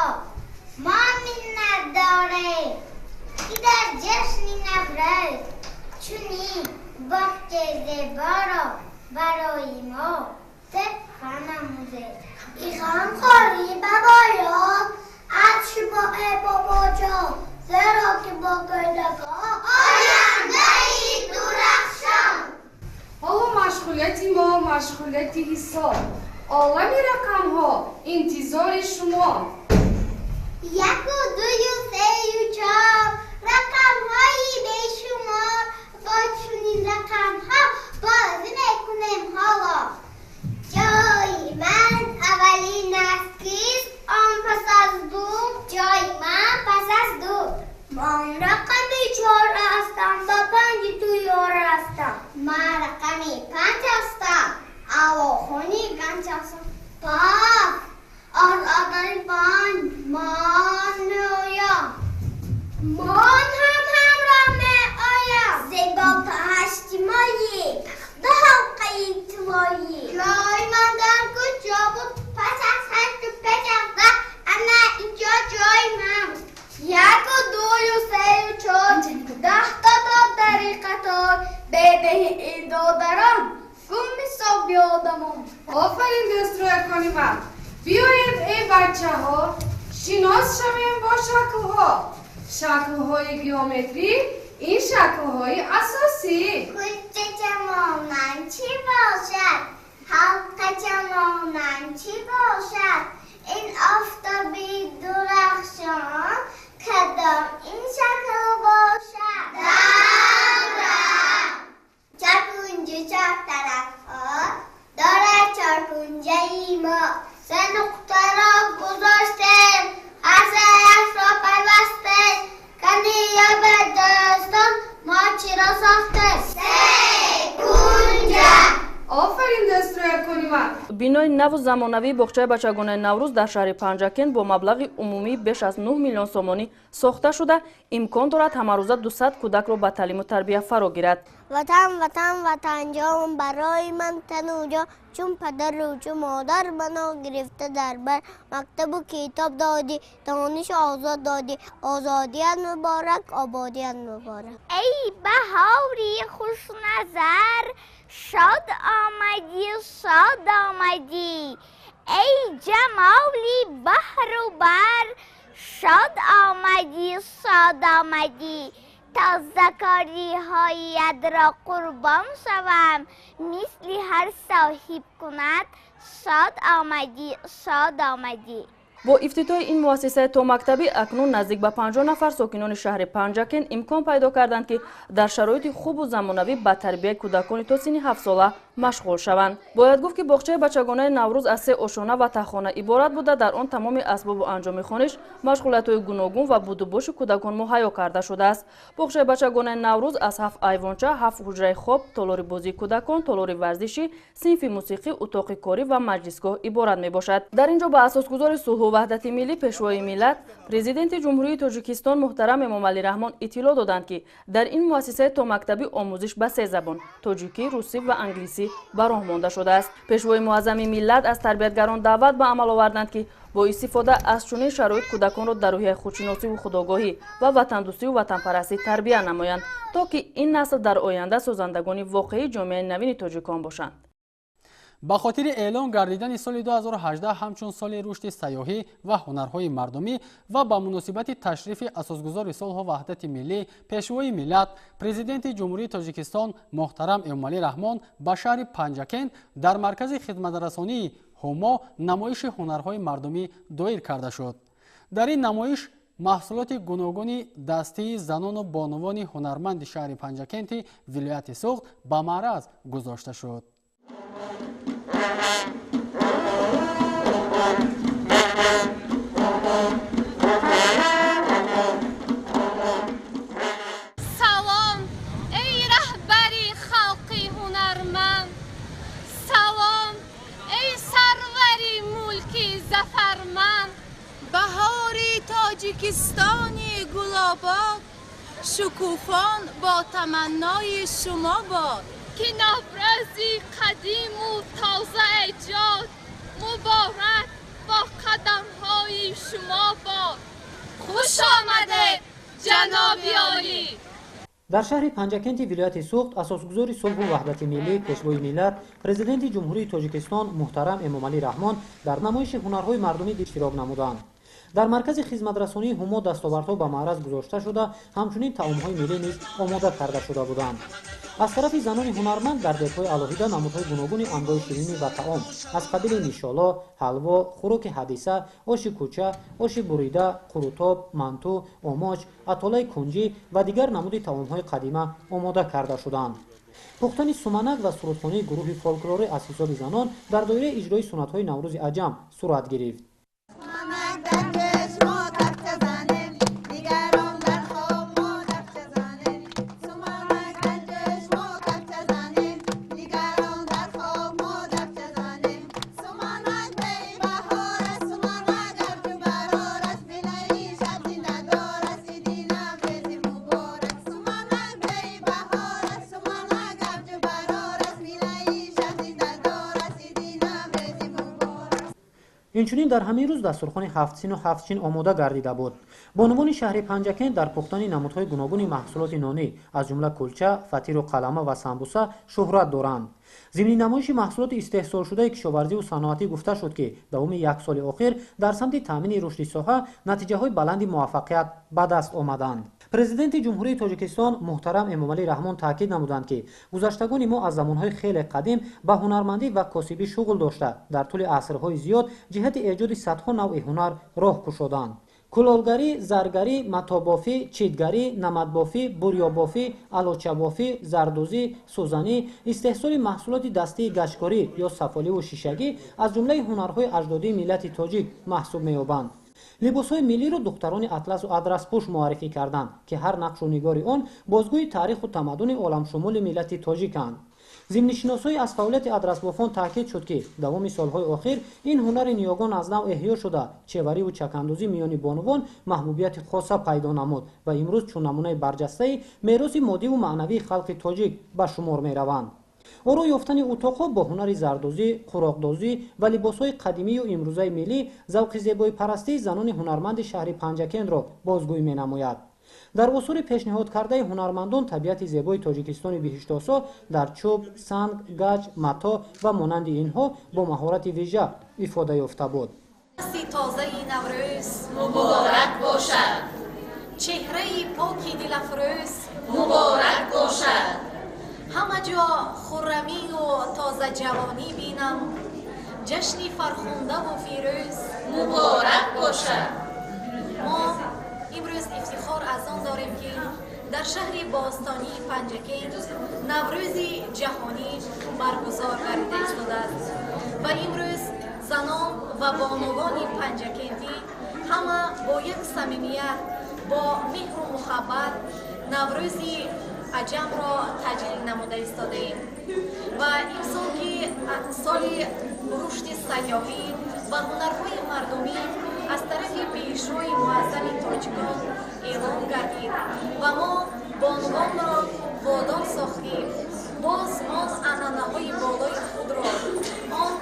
Мо миннат дорем, ки дар ҷашни Наврӯз чунин боғчаи зеборо барои мо тӯҳфа намудед. Ғамхорӣ бабоён аз шумо, э бобоҷон, зеро ки бо кӯдакон ояндаи дурахшон. Ҳоло машғулияти мо машғулияти ҳисоб, олами рақамҳо интизори шумо. Яку, дую, сею, чор, рақамҳои бешумор. Бо чунин рақамҳо бозӣ мекунем ҳоло. Ҷои ман аввалин аст, кист он пас аз ду? Ҷои ман пас аз ду. Ман рақами чор ҳастам, ба панҷи ту ёр ҳастам. Ман рақами панҷ ҳастам, аллохони. Пас аз адади 5 ман меоям. Ман ҳам ҳамроҳ меоям. Зебо то 8 моҳӣ, ду ҳалқаи тилоӣ. Ҷои ман дар куҷо буд? Пас аз 8 ва 5 аз 10 ана инҷо ҷои ман. 1 ва 2 ва 3 ва 4 10 та додари қатор. Бебеҳи ин додарон гум ҳисоби одамон. Офарин дӯстрӯякони ман. Биёед эй бачаҳо, шинос шавем бо шаклҳо. Шаклҳои геометрӣ ин шаклҳои асосӣ. Кунҷачамонанд чӣ бошад? Ҳалқачамонанд чӣ бошад? Ин офтоби дурахшон кадом ин шакл бошад? Давра. Чоркунҷу чор тарафҳо дорад чоркунҷаи мо. Се нуқтаро гузоштем, ҳар сеяшро пайвастем. Кани ёбед дӯстон, мо чиро сохтем? Се кунҷа. Офарин дӯстрӯякони ман. Бинои наву замонавии боғчаи бачагонаи Наврӯз дар шаҳри Панҷакент бо маблағи умумии беш аз 9 миллион сомонӣ сохта шуда, имкон дорад ҳамарӯза 200 кӯдакро ба таълиму тарбия фаро гирад. Ватан, ватан, ватанҷон, барои ман тану ҷон, чун падару чун модар мано гирифта дар бар, мактабу китоб додӣ, дониш озод додӣ, озодият муборак, ободият муборак. Эй баҳори хушназар, шод омадӣ, шод омадӣ. Эй ҷамоли баҳру бар, шод омадӣ, шод омадӣ. Тозакориҳоятро қурбон шавам, мисли ҳар соҳиб кунад, шод омадӣ, шод омадӣ. Бо ифтитоҳи ин муассисаи томактабӣ акнун наздик ба 50 нафар сокинони шаҳри Панҷакент имкон пайдо карданд, ки дар шароити хубу замонавӣ ба тарбияи кӯдакони то синни 7 сола машғул шаванд. Бояд гуфт, ки боғчаи бачагонаи Наврӯз аз 3 ошона ва тахона иборат буда, дар он тамоми асбобу анҷоми хониш, машғулиятҳои гуногун ва будубоши кӯдакон муҳайё карда шудааст. Боғчаи бачагонаи Наврӯз аз 7 айвонча, 7 ҳуҷраи хоб, толори бозии кӯдакон, толори варзишӣ, синфи мусиқӣ, утоқи корӣ ва маҷлисгоҳ иборат мебошад. Дар ин ҷо ба асосгузори сулҳу ваҳдати миллӣ, Пешвои миллат, Президенти Ҷумҳурии Тоҷикистон муҳтарам Эмомалӣ Раҳмон иттилоъ доданд, ки дар ин муассисаи томактабӣ омӯзиш ба 3 забон тоҷикӣ, русӣ ва англисӣ ба роҳ монда шудааст. Пешвои муаззами миллат аз тарбиятгарон даъват ба амал оварданд, ки бо истифода аз чунин шароит кӯдаконро дар рӯҳияи худшиносиву худогоҳӣ ва ватандӯстиву ватанпарастӣ тарбия намоянд, то ки ин насл дар оянда созандагони воқеии ҷомеаи навини тоҷикон бошанд. Ба хотири эълон гардидани соли 2018 ҳамчун соли рушди сайёҳӣ ва ҳунарҳои мардумӣ ва ба муносибати ташрифи асосгузори сулҳу ваҳдати миллӣ, Пешвои миллат, Президенти Ҷумҳурии Тоҷикистон муҳтарам Эмомалӣ Раҳмон ба шаҳри Панҷакент дар маркази хидматрасонии Ҳумо намоиши ҳунарҳои мардумӣ доир карда шуд. Дар ин намоиш маҳсулоти гуногуни дастии занону бонувони ҳунарманди шаҳри Панҷакенти вилояти Суғд ба маъраз гузошта шуд. Салом, эй раҳбари халқи ҳунарманд, салом, эй сарвари мулки зафарманд. Баҳори Тоҷикистони гулобод, шукуфон бо таманнои шумо бод. Ки Наврӯзи қадиму тоза эҷод, муборак бо қадамҳои шумо бод. Хуш омадед, ҷаноби олӣ! Дар шаҳри Панҷакенти вилояти Суғд асосгузори сулҳу ваҳдати миллӣ, Пешвои миллат, Президенти Ҷумҳурии Тоҷикистон муҳтарам Эмомалӣ Раҳмон дар намоиши ҳунарҳои мардумӣ иштирок намуданд. Дар маркази хизматрасонии Ҳумо дастовардҳо ба маъраз гузошта шуда, ҳамчунин таомҳои миллӣ низ омода карда шуда буданд. Аз тарафи занони ҳунарманд дар дегҳои алоҳида намудҳои гуногуни анвои ширинӣ ва таом аз қабили нишоло, ҳалво, хӯроки ҳадиса, оши кӯча, оши бурида, қурутоб, манту, омоч, атолаи кунҷӣ ва дигар намуди таомҳои қадима омода карда шуданд. Пухтани суманак ва сурудхонии гурӯҳи фолклорӣ аз ҳисоби занон дар доираи иҷрои суннатҳои Наврӯзи аҷам сурат гирифт. Инчунин дар ҳамин рӯз дастурхони ҳафтсину ҳафтчин омода гардида буд. Бонувони шаҳри Панҷакент дар пухтани намудҳои гуногуни маҳсулоти нонӣ, аз ҷумла кулча, фатиру қалама ва самбуса шӯҳрат доранд. Зимни намоиши маҳсулоти истеҳсолшудаи кишоварзиву саноатӣ гуфта шуд, ки давоми як соли охир дар самти таъмини рушди соҳа натиҷаҳои баланди муваффақият ба даст омаданд. Президенти Ҷумҳурии Тоҷикистон муҳтарам Эмомалӣ Раҳмон таъкид намуданд, ки гузаштагони мо аз замонҳои хеле қадим ба ҳунармандӣ ва косибӣ шуғл дошта, дар тӯли асрҳои зиёд ҷиҳати эҷоди садҳо навъи ҳунар роҳ кушоданд. Кулолгарӣ, заргарӣ, матобофӣ, читгарӣ, намадбофӣ, бурёбофӣ, алочабофӣ, зардӯзӣ, сӯзанӣ, истеҳсоли маҳсулоти дастии гачкорӣ ё сафоливу шишагӣ аз ҷумлаи ҳунарҳои аҷдодии миллати тоҷик маҳсуб меёбанд. Либосҳои миллиро духтарони атласу адраспӯш муаррифӣ карданд, ки ҳар нақшу нигори он бозгӯи таъриху тамаддуни оламшумули миллати тоҷиканд. Зимни шиносоӣ аз фаъолияти адрасбофон таъкид шуд, ки давоми солҳои охир ин ҳунари ниёгон аз нав эҳё шуда, чевариву чакандӯзӣ миёни бонувон маҳбубияти хоса пайдо намуд ва имрӯз чун намунаи барҷастаи мероси моддиву маънавии халқи тоҷик ба шумор мераванд. Оро ёфтани утоқҳо бо ҳунари зардӯзӣ, қуроқдозӣ ва либосҳои қадимию имрӯзаи миллӣ завқи зебоипарастии занони ҳунарманди шаҳри Панҷакентро бозгӯй менамояд. Дар осори пешниҳодкардаи ҳунармандон табиати зебои Тоҷикистони биҳиштосо дар чӯб, санг, гач, матоъ ва монанди инҳо бо маҳорати вижа ифода ёфта буд. Тозаи Наврӯз муборак бошад, чеҳраи поки дилафрӯз муборак бошад. Ҳама ҷо хуррамию тозаҷавонӣ бинам, ҷашни фархундаву фирӯз муборак бошад. Мо имрӯз ифтихор аз он дорем, ки дар шаҳри бостонии Панҷакент Наврӯзи ҷаҳонӣ баргузор гардида истодааст ва имрӯз занон ва бонувони панҷакентӣ ҳама бо як самимият, бо меҳру муҳаббат Наврӯзи аҷамро таҷлил намуда истодаем. Ва имсол, ки соли рушди сайёҳӣ ва ҳунарҳои мардумӣ аз тарафи Пешвои муаззами тоҷикон эълон гардид ва мо бонувонро водор сохт, ки боз он анъанаҳои болои худро, он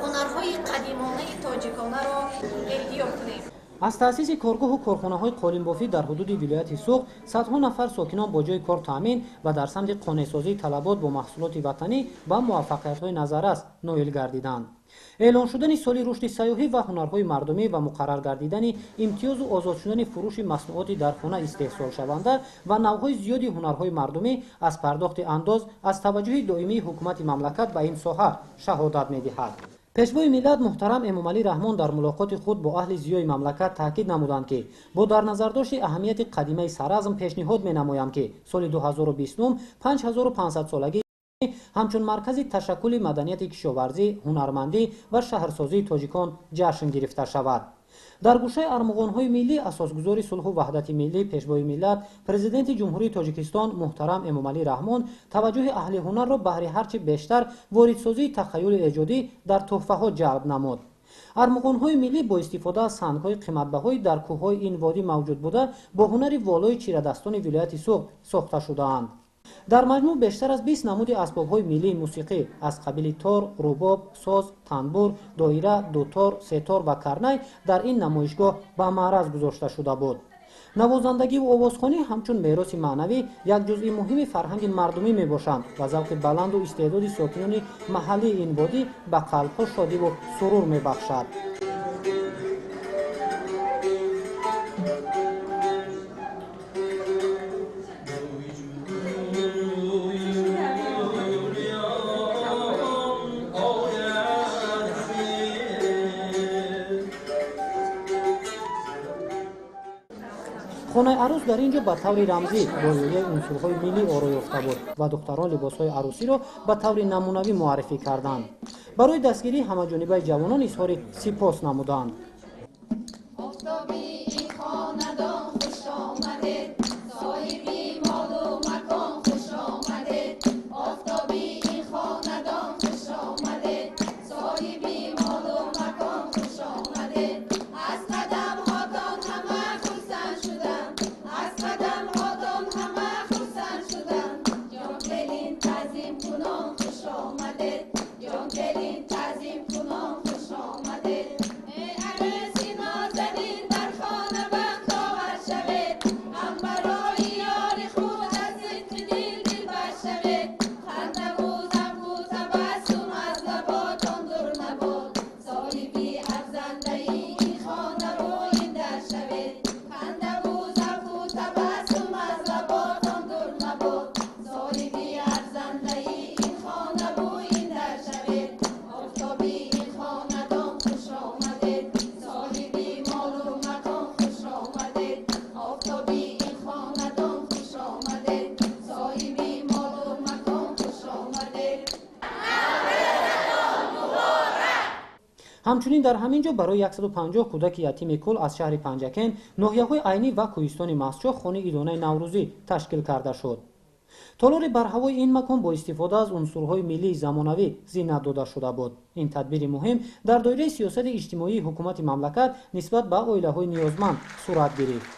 ҳунарҳои қадимонаи тоҷиконаро эҳё кунем. Аз таъсиси коргоҳу корхонаҳои қолинбофӣ дар ҳудуди вилояти Суғд садҳо нафар сокинон бо ҷойи кор таъмин ва дар самти қонеъсозии талабот бо маҳсулоти ватанӣ ба муваффақиятҳои назаррас ноил гардиданд. Эълон шудани соли рушди сайёҳӣ ва ҳунарҳои мардумӣ ва муқаррар гардидани имтиёзу озод шудани фурӯши маснуоти дар хона истеҳсолшаванда ва навъҳои зиёди ҳунарҳои мардумӣ аз пардохти андоз аз таваҷҷӯҳи доимии ҳукумати мамлакат ба ин соҳа шаҳодат медиҳад. Пешвои миллат муҳтарам Эмомалӣ Раҳмон дар мулоқоти худ бо аҳли зиёи мамлакат таъкид намуданд, ки бо дар назардошти аҳамияти қадимаи Саразм пешниҳод менамоям, ки соли 2029 5500 солагӣ ҳамчун маркази ташаккули маданияти кишоварзӣ, ҳунармандӣ ва шаҳрсозии тоҷикон ҷашн гирифта шавад. Дар гӯшаи армуғонҳои миллӣ асосгузори сулҳу ваҳдати миллӣ, Пешвои миллат, Президенти Ҷумҳурии Тоҷикистон муҳтарам Эмомалӣ Раҳмон таваҷҷӯҳи аҳли ҳунарро баҳри ҳарчи бештар воридсозии тахайюли эҷодӣ дар тӯҳфаҳо ҷалб намуд. Армуғонҳои миллӣ бо истифода аз сангҳои қиматбаҳои дар кӯҳҳои ин водӣ мавҷуд буда, бо ҳунари волои чирадастони вилояти Суғд сохта шудаанд. Дар маҷмӯъ бештар аз 20 намуди асбобҳои миллии мусиқӣ аз қабили тор, рубоб, соз, танбур, доира, дутор, сетор ва карнай дар ин намоишгоҳ ба маъраз гузошта шуда буд. Навозандагиву овозхонӣ ҳамчун мероси маънавӣ як ҷузъи муҳими фарҳанги мардумӣ мебошанд ва завқи баланду истеъдоди сокинони маҳаллии ин водӣ ба қалбҳо шодиву сурур мебахшад. Хонаи арӯс дар ин ҷо ба таври рамзӣ бо риояи унсурҳои миллӣ оро ёфта буд ва духтарон либосҳои арӯсиро ба таври намунавӣ муаррифӣ карданд. Барои дастгирии ҳамаҷонибаи ҷавонон изҳори сипос намуданд. Ҳамчунин дар ҳамин ҷо барои 150 кӯдаки ятими кул аз шаҳри Панҷакент, ноҳияҳои Айнӣ ва кӯҳистони Мастчоҳ хони идонаи наврӯзӣ ташкил карда шуд. Толори барҳавои ин макон бо истифода аз унсурҳои миллии замонавӣ зинат дода шуда буд. Ин тадбири муҳим дар доираи сиёсати иҷтимоии ҳукумати мамлакат нисбат ба оилаҳои ниёзманд сурат гирифт.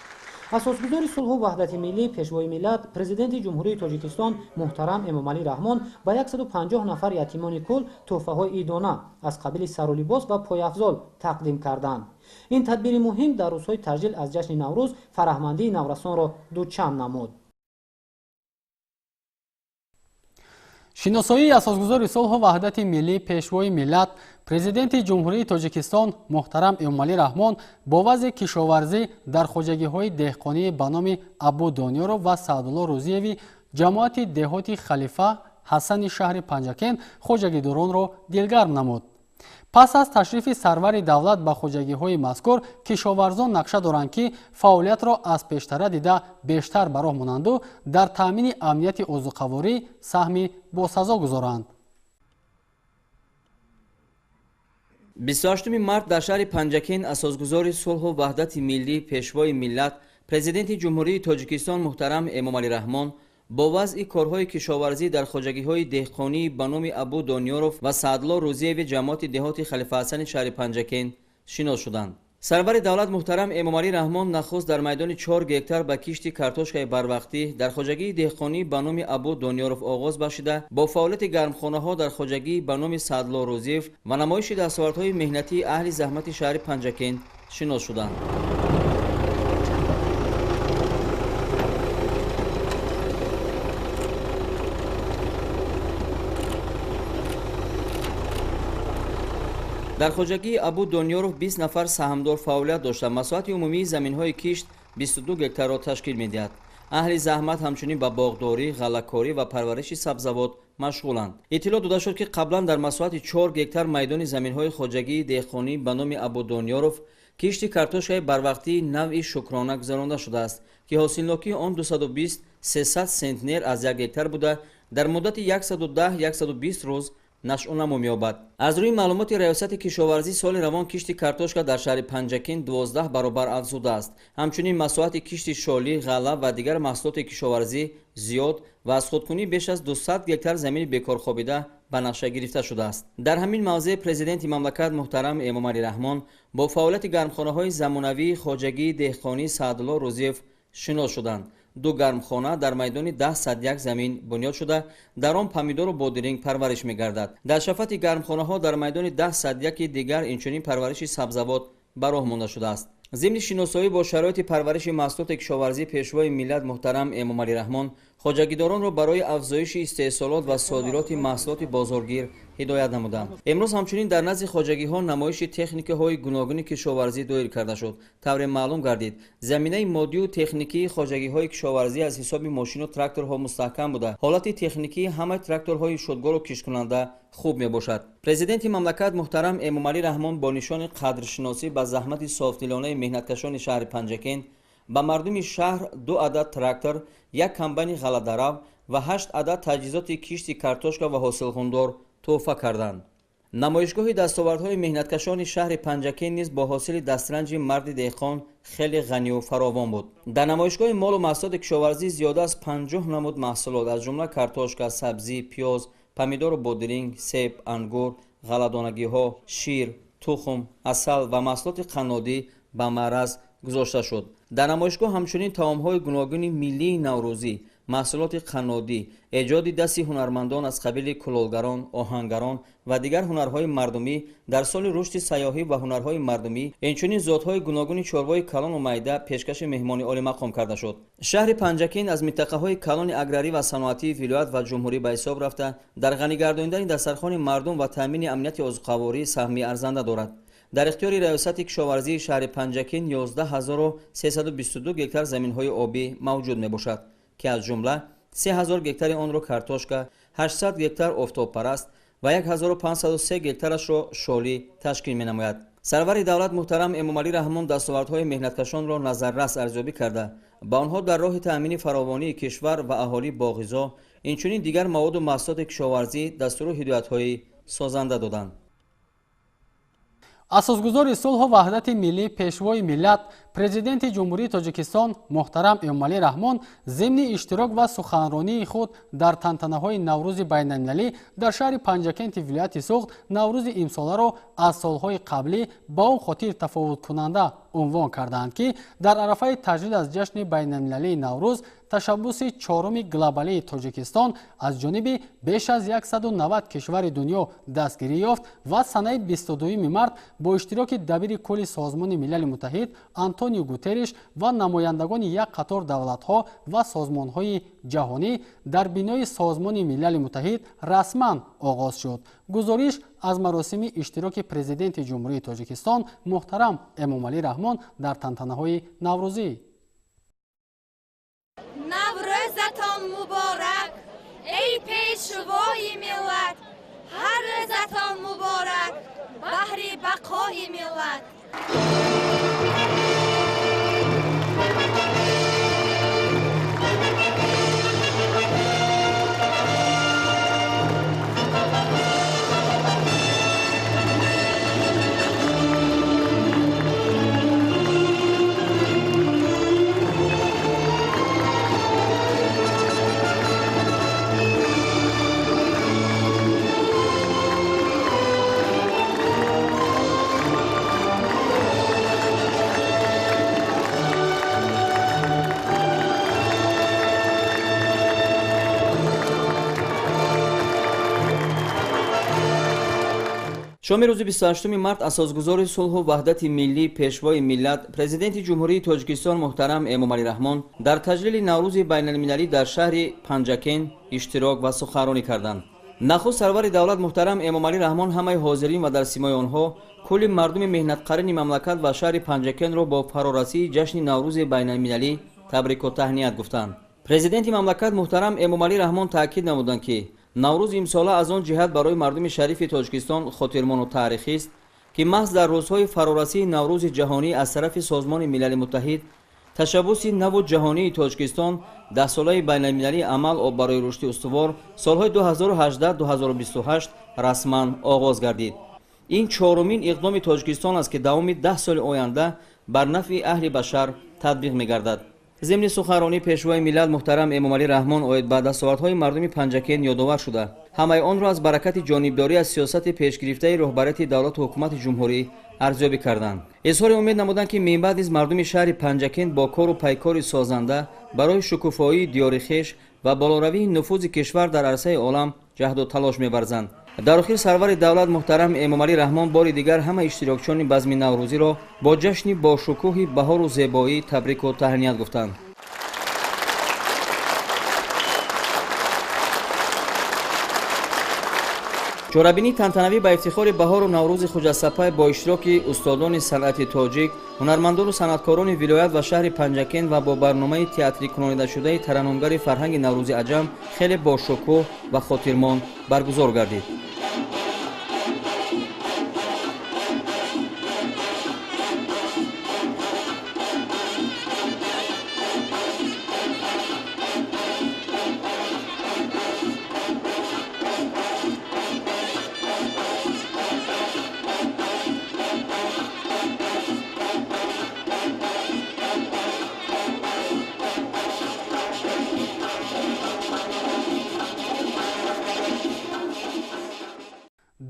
Асосгузори сулҳу ваҳдати миллӣ, Пешвои миллат, Президенти Ҷумҳурии Тоҷикистон муҳтарам Эмомалӣ Раҳмон ба 150 нафар ятимони кул тӯҳфаҳои идона аз қабили сару либос ва пойафзол тақдим карданд. Ин тадбири муҳим дар рӯзҳои таҷлил аз ҷашни Наврӯз фараҳмандии наврасонро дучанд намуд. Шиносоии асосгузори сулҳу ваҳдати миллӣ, Пешвои миллат, Президенти Ҷумҳурии Тоҷикистон муҳтарам Эмомалӣ Раҳмон бо вазъи кишоварзӣ дар хоҷагиҳои деҳқонии ба номи Абу Дониёров ва Саъдулло Рӯзиеви ҷамоати деҳоти Халифа Ҳасани шаҳри Панҷакент хоҷагидоронро дилгарм намуд. Пас аз ташрифи сарвари давлат ба хоҷагиҳои мазкур кишоварзон нақша доранд, ки фаъолиятро аз пештара дида бештар ба роҳ монанду дар таъмини амнияти озуқаворӣ саҳми босазо гузоранд. 28 март дар шаҳри Панҷакент асосгузори сулҳу ваҳдати миллӣ, Пешвои миллат, Президенти Ҷумҳурии Тоҷикистон муҳтарам Эмомалӣ Раҳмон бо вазъи корҳои кишоварзӣ дар хоҷагиҳои деҳқонии ба номи Абу Дониёров ва Саъдулло Рӯзиеви ҷамоати деҳоти Халифа Ҳасани шаҳри Панҷакент шинос шуданд. Сарвари давлат муҳтарам Эмомалӣ Раҳмон нахуст дар майдони 4 гектар ба кишти картошкаи барвақтӣ дар хоҷагии деҳқонӣ ба номи Абу Дониёров оғоз бахшида, бо фаъолияти гармхонаҳо дар хоҷагии ба номи Саъдулло Рӯзиев ва намоиши дастовардҳои меҳнатии аҳли заҳмати шаҳри Панҷакент шинос шуданд. Дар хоҷагии Абу Дониёров 20 нафар саҳмдор фаъолият дошта, масоҳати умумии заминҳои кишт 22 гектарро ташкил медиҳад. Аҳли заҳмат ҳамчунин ба боғдорӣ, ғаллакорӣ ва парвариши сабзавот машғуланд. Иттилоъ дода шуд, ки қаблан дар масоҳати 4 гектар майдони заминҳои хоҷагии деҳқонӣ ба номи Абу Дониёров кишти картошкаи барвақтии навъи Шукрона гузаронда шудааст, ки ҳосилнокии он 220-300 сентнер аз 1 гектар буда, дар муддати 110-120 рӯз нашъунамо меёбад. Аз рӯи маълумоти Раёсати кишоварзӣ соли равон кишти картошка дар шаҳри Панҷакент 12 баробар афзудааст. Ҳамчунин масоҳати кишти шолӣ, ғалла ва дигар маҳсулоти кишоварзӣ зиёд ва аз худкунӣ беш аз 200 гектар замини бекорхобида ба нақша гирифта шудааст. Дар ҳамин мавзеъ Президенти мамлакат муҳтарам Эмомалӣ Раҳмон бо фаъолияти гармхонаҳои замонавии хоҷагии деҳқонии Саъдулло Рӯзиев шинос шуданд. Ду гармхона дар майдони 1001 замин бунёд шуда, дар он помидору бодиринг парвариш мегардад. Дар шафати гармхонаҳо дар майдони 1001 дигар инчунин парвариши сабзавот ба роҳ монда шудааст. Зимни шиносоӣ бо шароити парвариши маҳсулоти кишоварзӣ Пешвои миллат муҳтарам Эмомалӣ Раҳмон хоҷагидоронро барои афзоиши истеҳсолот ва содироти маҳсулоти бозоргир ҳидоят намуданд. Имрӯз ҳамчунин дар назди хоҷагиҳо намоиши техникаҳои гуногуни кишоварзӣ доир карда шуд. Тавре маълум гардид, заминаи моддию техникии хоҷагиҳои кишоварзӣ аз ҳисоби мошину тракторҳо мустаҳкам буда, ҳолати техникии ҳамаи тракторҳои шудгору кишткунанда хуб мебошад. Президенти мамлакат муҳтарам Эмомалӣ Раҳмон бо нишони қадршиносӣ ба заҳмати софдилонаи меҳнаткашони шаҳри Панҷакент ба мардуми шаҳр 2 адад трактор, 1 комбайни ғалладарав ва 8 адад таҷҳизоти кишти картошка ва ҳосилхундор тӯҳфа карданд. Намоишгоҳи дастовардҳои меҳнаткашони шаҳри Панҷакент низ бо ҳосили дастранҷи марди деҳқон хеле ғанию фаровон буд. Дар намоишгоҳи молу маҳсулоти кишоварзӣ зиёда аз 50 намуд маҳсулот, аз ҷумла картошка, сабзӣ, пиёз, помидору бодиринг, себ, ангур, ғалладонагиҳо, шир, тухм, асал ва маҳсулоти қаннодӣ ба маъраз гузошта шуд. Дар намоишгоҳ ҳамчунин таомҳои гуногуни миллии наврӯзӣ, маҳсулоти қаннодӣ, эҷоди дасти ҳунармандон аз қабили кулолгарон, оҳангарон ва дигар ҳунарҳои мардумӣ дар соли рушди сайёҳӣ ва ҳунарҳои мардумӣ, инчунин зотҳои гуногуни чорвои калону майда пешкаши меҳмони олимақом карда шуд. Шаҳри Панҷакент аз минтақаҳои калони аграрӣ ва саноатии вилоят ва ҷумҳурӣ ба ҳисоб рафта, дар ғанигардонидани дастархони мардум ва таъмини амнияти озуқаворӣ саҳми арзанда дорад. Дар ихтиёри Раёсати кишоварзии шаҳри Панҷакент 11322 гектар заминҳои обӣ мавҷуд мебошад, ки аз ҷумла 3000 гектари онро картошка, 800 гектар офтобпараст ва 1503 гектарашро шолӣ ташкил менамояд. Сарвари давлат муҳтарам Эмомалӣ Раҳмон дастовардҳои меҳнаткашонро назаррас арзёбӣ карда, ба онҳо дар роҳи таъмини фаровонии кишвар ва аҳолӣ бо ғизо, инчунин дигар маводу маҳсулоти кишоварзӣ дастуру ҳидоятҳои созанда доданд. Асосгузори сулҳу ваҳдати миллӣ, Пешвои миллат, Президенти Ҷумҳурии Тоҷикистон муҳтарам Эмомалӣ Раҳмон зимни иштирок ва суханронии худ дар тантанаҳои Наврӯзи байналмилалӣ дар шаҳри Панҷакенти вилояти Суғд Наврӯзи имсоларо аз солҳои қаблӣ ба он хотир тафовуткунанда унвон кардаанд, ки дар арафаи таҷлил аз ҷашни байналмилалии Наврӯз ташаббуси чоруми глобалии Тоҷикистон аз ҷониби беш аз 190 кишвари дунё дастгирӣ ёфт ва санаи 22 март бо иштироки дабири кулли Созмони Милали Муттаҳид Антонио Гутерриш ва намояндагони як қатор давлатҳо ва созмонҳои ҷаҳонӣ дар бинои Созмони Милали Муттаҳид расман оғоз шуд. Гузориш аз маросими иштироки Президенти Ҷумҳурии Тоҷикистон муҳтарам Эмомалӣ Раҳмон дар тантанаҳои наврӯзӣ. Наврӯзатон муборак, эй пешвои миллат, ҳар рӯзатон муборак, баҳри бақои миллат. Шоми рӯзи 28 март асосгузори сулҳу ваҳдати миллӣ, Пешвои миллат, Президенти Ҷумҳурии Тоҷикистон муҳтарам Эмомалӣ Раҳмон дар таҷлили Наврӯзи байналмилалӣ дар шаҳри Панҷакент иштирок ва суханронӣ карданд. Нахуст сарвари давлат муҳтарам Эмомалӣ Раҳмон ҳамаи ҳозирин ва дар симои онҳо кулли мардуми меҳнатқарини мамлакат ва шаҳри Панҷакентро бо фарорасии ҷашни Наврӯзи байналмилалӣ табрику таҳният гуфтанд. Президенти мамлакат муҳтарам Эмомалӣ Раҳмон таъкид намуданд, ки Наврӯз имсола аз он ҷиҳат барои мардуми шарифи Тоҷикистон хотирмону таърихист, ки маҳз дар рӯзҳои фарорасии Наврӯзи ҷаҳонӣ аз тарафи Созмони Милали Муттаҳид ташаббуси наву ҷаҳонии Тоҷикистон даҳсолаи байналмилалии амал об барои рушди устувор солҳои 2018-2028 расман оғоз гардид. Ин чорумин иқдоми Тоҷикистон аст, ки давоми 10 соли оянда бар нафъи аҳли башар татбиқ мегардад. Зимни суханронии Пешвои миллат муҳтарам Эмомалӣ Раҳмон оид ба дастовардҳои мардуми Панҷакент ёдовар шуда, ҳамаи онро аз баракати ҷонибдорӣ аз сиёсати пешгирифтаи роҳбарияти давлату ҳукумати ҷумҳурӣ арзёбӣ карданд. Изҳори умед намуданд, ки минбаъд низ мардуми шаҳри Панҷакент бо кору пайкори созанда барои шукуфоии диёри хеш ва болоравии нуфузи кишвар дар арсаи олам ҷаҳду талош меварзанд. Дар охир сарвари давлат муҳтарам Эмомалӣ Раҳмон бори дигар ҳама иштирокчиёни базми наврӯзиро бо ҷашни бошукӯҳи баҳору зебоӣ табрику таҳният гуфтанд. Чорабинии тантанавӣ ба ифтихори баҳору наврӯзи Хуҷастапай бо иштироки устодони санъати тоҷик, ҳунармандону санъаткорони вилоят ва шаҳри Панҷакент ва бо барномаи театрикунонидашудаи тараннумгари фарҳанги наврӯзи аҷам хеле бошукӯҳ ва хотирмон баргузор гардид.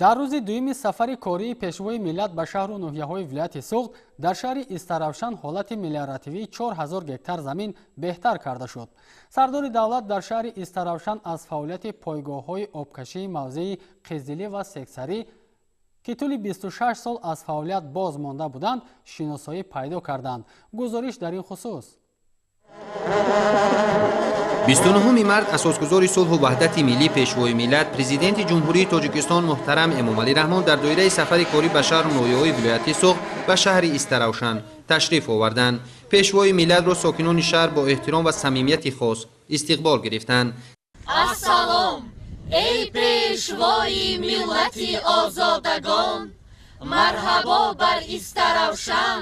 Дар рӯзи дуюми сафари кории Пешвои миллат ба шаҳру ноҳияҳои вилояти Суғд дар шаҳри Истаравшан ҳолати мелиоративии 4000 гектар замин беҳтар карда шуд. Сардори давлат дар шаҳри Истаравшан аз фаъолияти пойгоҳҳои обкашии мавзеи Қизилӣ ва Сексарӣ, ки тӯли 26 сол аз фаъолият боз монда буданд, шиносоӣ пайдо карданд. Гузориш дар ин хусус. 29 март асосгузори сулҳу ваҳдати миллӣ, Пешвои миллат, Президенти Ҷумҳурии Тоҷикистон муҳтарам Эмомалӣ Раҳмон дар доираи сафари корӣ ба шаҳру ноҳияҳои вилояти Суғд ба шаҳри Истаравшан ташриф оварданд. Пешвои миллатро сокинони шаҳр бо эҳтиром ва самимияти хос истиқбол гирифтанд. Ассалом, эй пешвои миллати озодагон, марҳабо бар Истаравшан,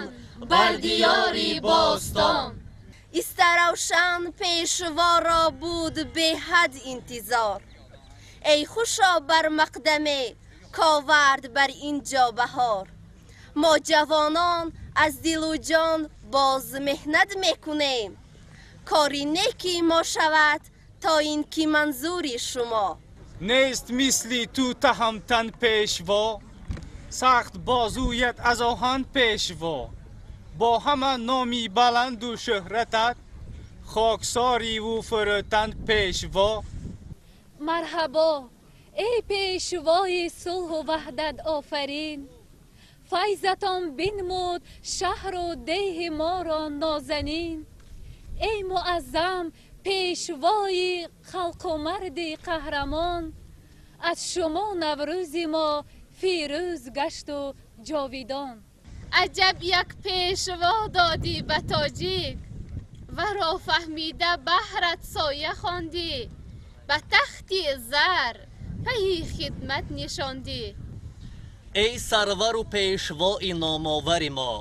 бар диёри бостон. Истаравшан пешворо буд беҳад интизор. Эй хушо бар мақдаме ковард бар ин ҷо баҳор. Мо ҷавонон аз дилу ҷон боз меҳнат мекунем. Кори неки мо шавад то ин ки манзури шумо. Нест мисли ту таҳамтан пешво, сахт бозуят аз оҳан пешво. Бо ҳама номи баланду шӯҳратат, хоксориву фурӯтан пешво. Марҳабо, эй пешвои сулҳу ваҳдат офарин, файзатон бинмуд шаҳру деҳи моро нозанин. Эй муаззам пешвои халқу марди қаҳрамон, аз шумо наврӯзи мо фирӯз гашту ҷовидон. Аҷаб як пешво додӣ ба тоҷик, варо фаҳмида баҳрат соя хондӣ, ба тахти зар пайи хидмат нишондӣ. Эй сарвару пешвои номовари мо,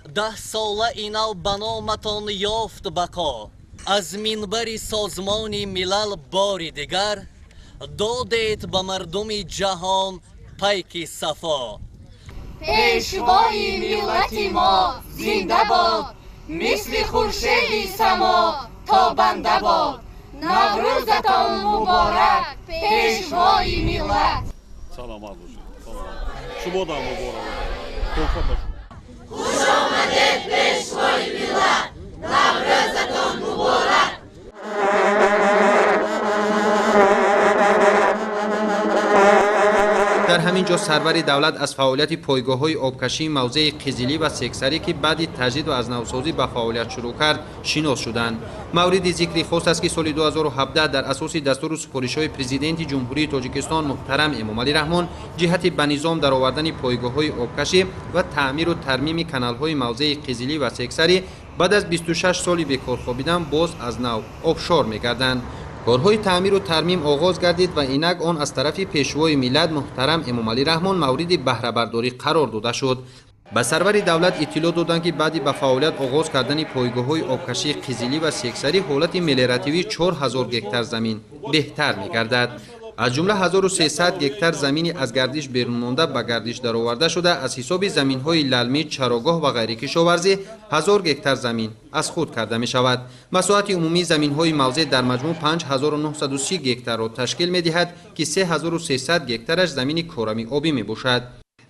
10 сола инав ба номатон ёфт бақо. Аз минбари Созмони Милал бори дигар додед ба мардуми ҷаҳон пайки сафо. Пешвои миллати мо зинда бод, мисли хуршеди само тобанда бод. Наврӯзатон муборак, пешвои миллат. Саломат бошед. Шумо дам муборак. Туҳфа ба шумо. Хуш омадед, пешвои миллат. Наврӯзатон муборак. Дар ҳамин ҷо сарвари давлат аз фаъолияти пойгоҳҳои обкашии мавзеи Қизилӣ ва Сексарӣ, ки баъди таҷдид ва аз навсозӣ ба фаъолият шурӯъ кард, шинос шуданд. Мавриди зикри хос аст, ки соли 2017 дар асоси дастуру супоришҳои Президенти Ҷумҳурии Тоҷикистон муҳтарам Эмомалӣ Раҳмон ҷиҳати ба низом даровардани пойгоҳҳои обкашӣ ва таъмиру тармими каналҳои мавзеи Қизилӣ ва Сексарӣ баъд аз 26 соли бекор хобидан боз аз нав обшор мегарданд. Корҳои таъмиру тармим оғоз гардид ва инак он аз тарафи пешвои миллат муҳтарам Эмомалӣ Раҳмон мавриди баҳрабардорӣ қарор дода шуд. Ба сарвари давлат иттилоъ доданд, ки баъди ба фаъолият оғоз кардани пойгоҳҳои обкашии Қизилӣ ва Сексарӣ ҳолати мелиоративии 4000 гектар замин беҳтар мегардад. Аз ҷумла 1300 гектар замини аз гардиш берун монда ба гардиш дароварда шуда, аз ҳисоби заминҳои лалмӣ, чарогоҳ ва ғайрикишоварзӣ 1000 гектар замин аз худ карда мешавад. Масоҳати умумии заминҳои мавзеъ дар маҷмӯъ 5930 гектарро ташкил медиҳад, ки 3300 гектараш замини корами обӣ мебошад.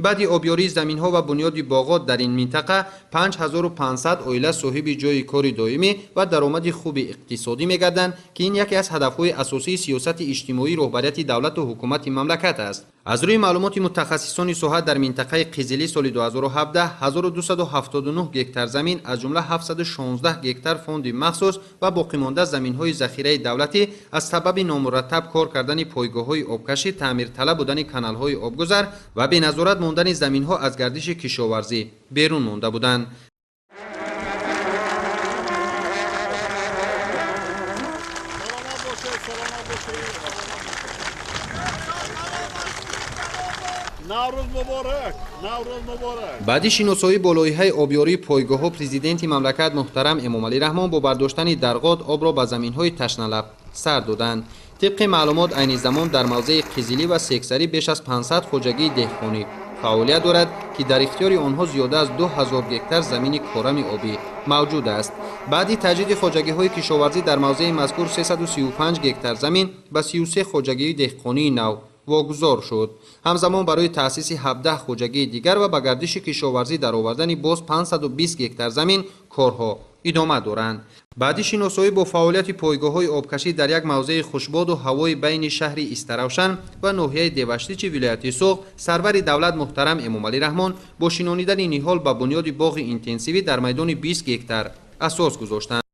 Баъди обёрии заминҳо ва бунёди боғот дар ин минтақа 5500 оила соҳиби ҷойи кори доимӣ ва даромади хуби иқтисодӣ мегарданд, ки ин яке аз ҳадафҳои асосии сиёсати иҷтимоии роҳбарияти давлату ҳукумати мамлакат аст. Аз рӯи маълумоти мутахассисони соҳа дар минтақаи Қизилӣ соли 2017 1279 гектар замин, аз ҷумла 716 гектар фонди махсус ва боқимонда заминҳои захираи давлатӣ аз сабаби номураттаб кор кардани пойгоҳҳои обкашӣ, таъмирталаб будани каналҳои обгузар ва беназорат мондани заминҳо аз гардиши кишоварзӣ берун монда буданд. Баъди шиносоӣ бо лоиҳаи обёрии пойгоҳҳо президенти мамлакат муҳтарам Эмомалӣ Раҳмон бо бардоштани дарғот обро ба заминҳои ташналаб сар доданд. Тибқи маълумот, айни замон дар мавзеи Қизилӣ ва Сексарӣ беш аз 500 хоҷагии деҳқонӣ фаъолият дорад, ки дар ихтиёри онҳо зиёда аз 2000 гектар замини корами обӣ мавҷуд аст. Баъди таҷдиди хоҷагиҳои кишоварзӣ дар мавзеи мазкур 335 гектар замин ба 33 хоҷагии деҳқонии нав вогузор шуд. Ҳамзамон барои таъсиси 17 хоҷагии дигар ва ба гардиши кишоварзӣ даровардани боз 520 гектар замин корҳо идома доранд. Баъди шиносоӣ бо фаъолияти пойгоҳҳои обкашӣ дар як мавзеи хушбоду ҳавои байни шаҳри Истаравшан ва ноҳияи Деваштичи вилояти Суғд, сарвари давлат муҳтарам Эмомалӣ Раҳмон бо шинонидани ниҳол ба бунёди боғи интенсивӣ дар майдони 20 гектар асос гузоштанд.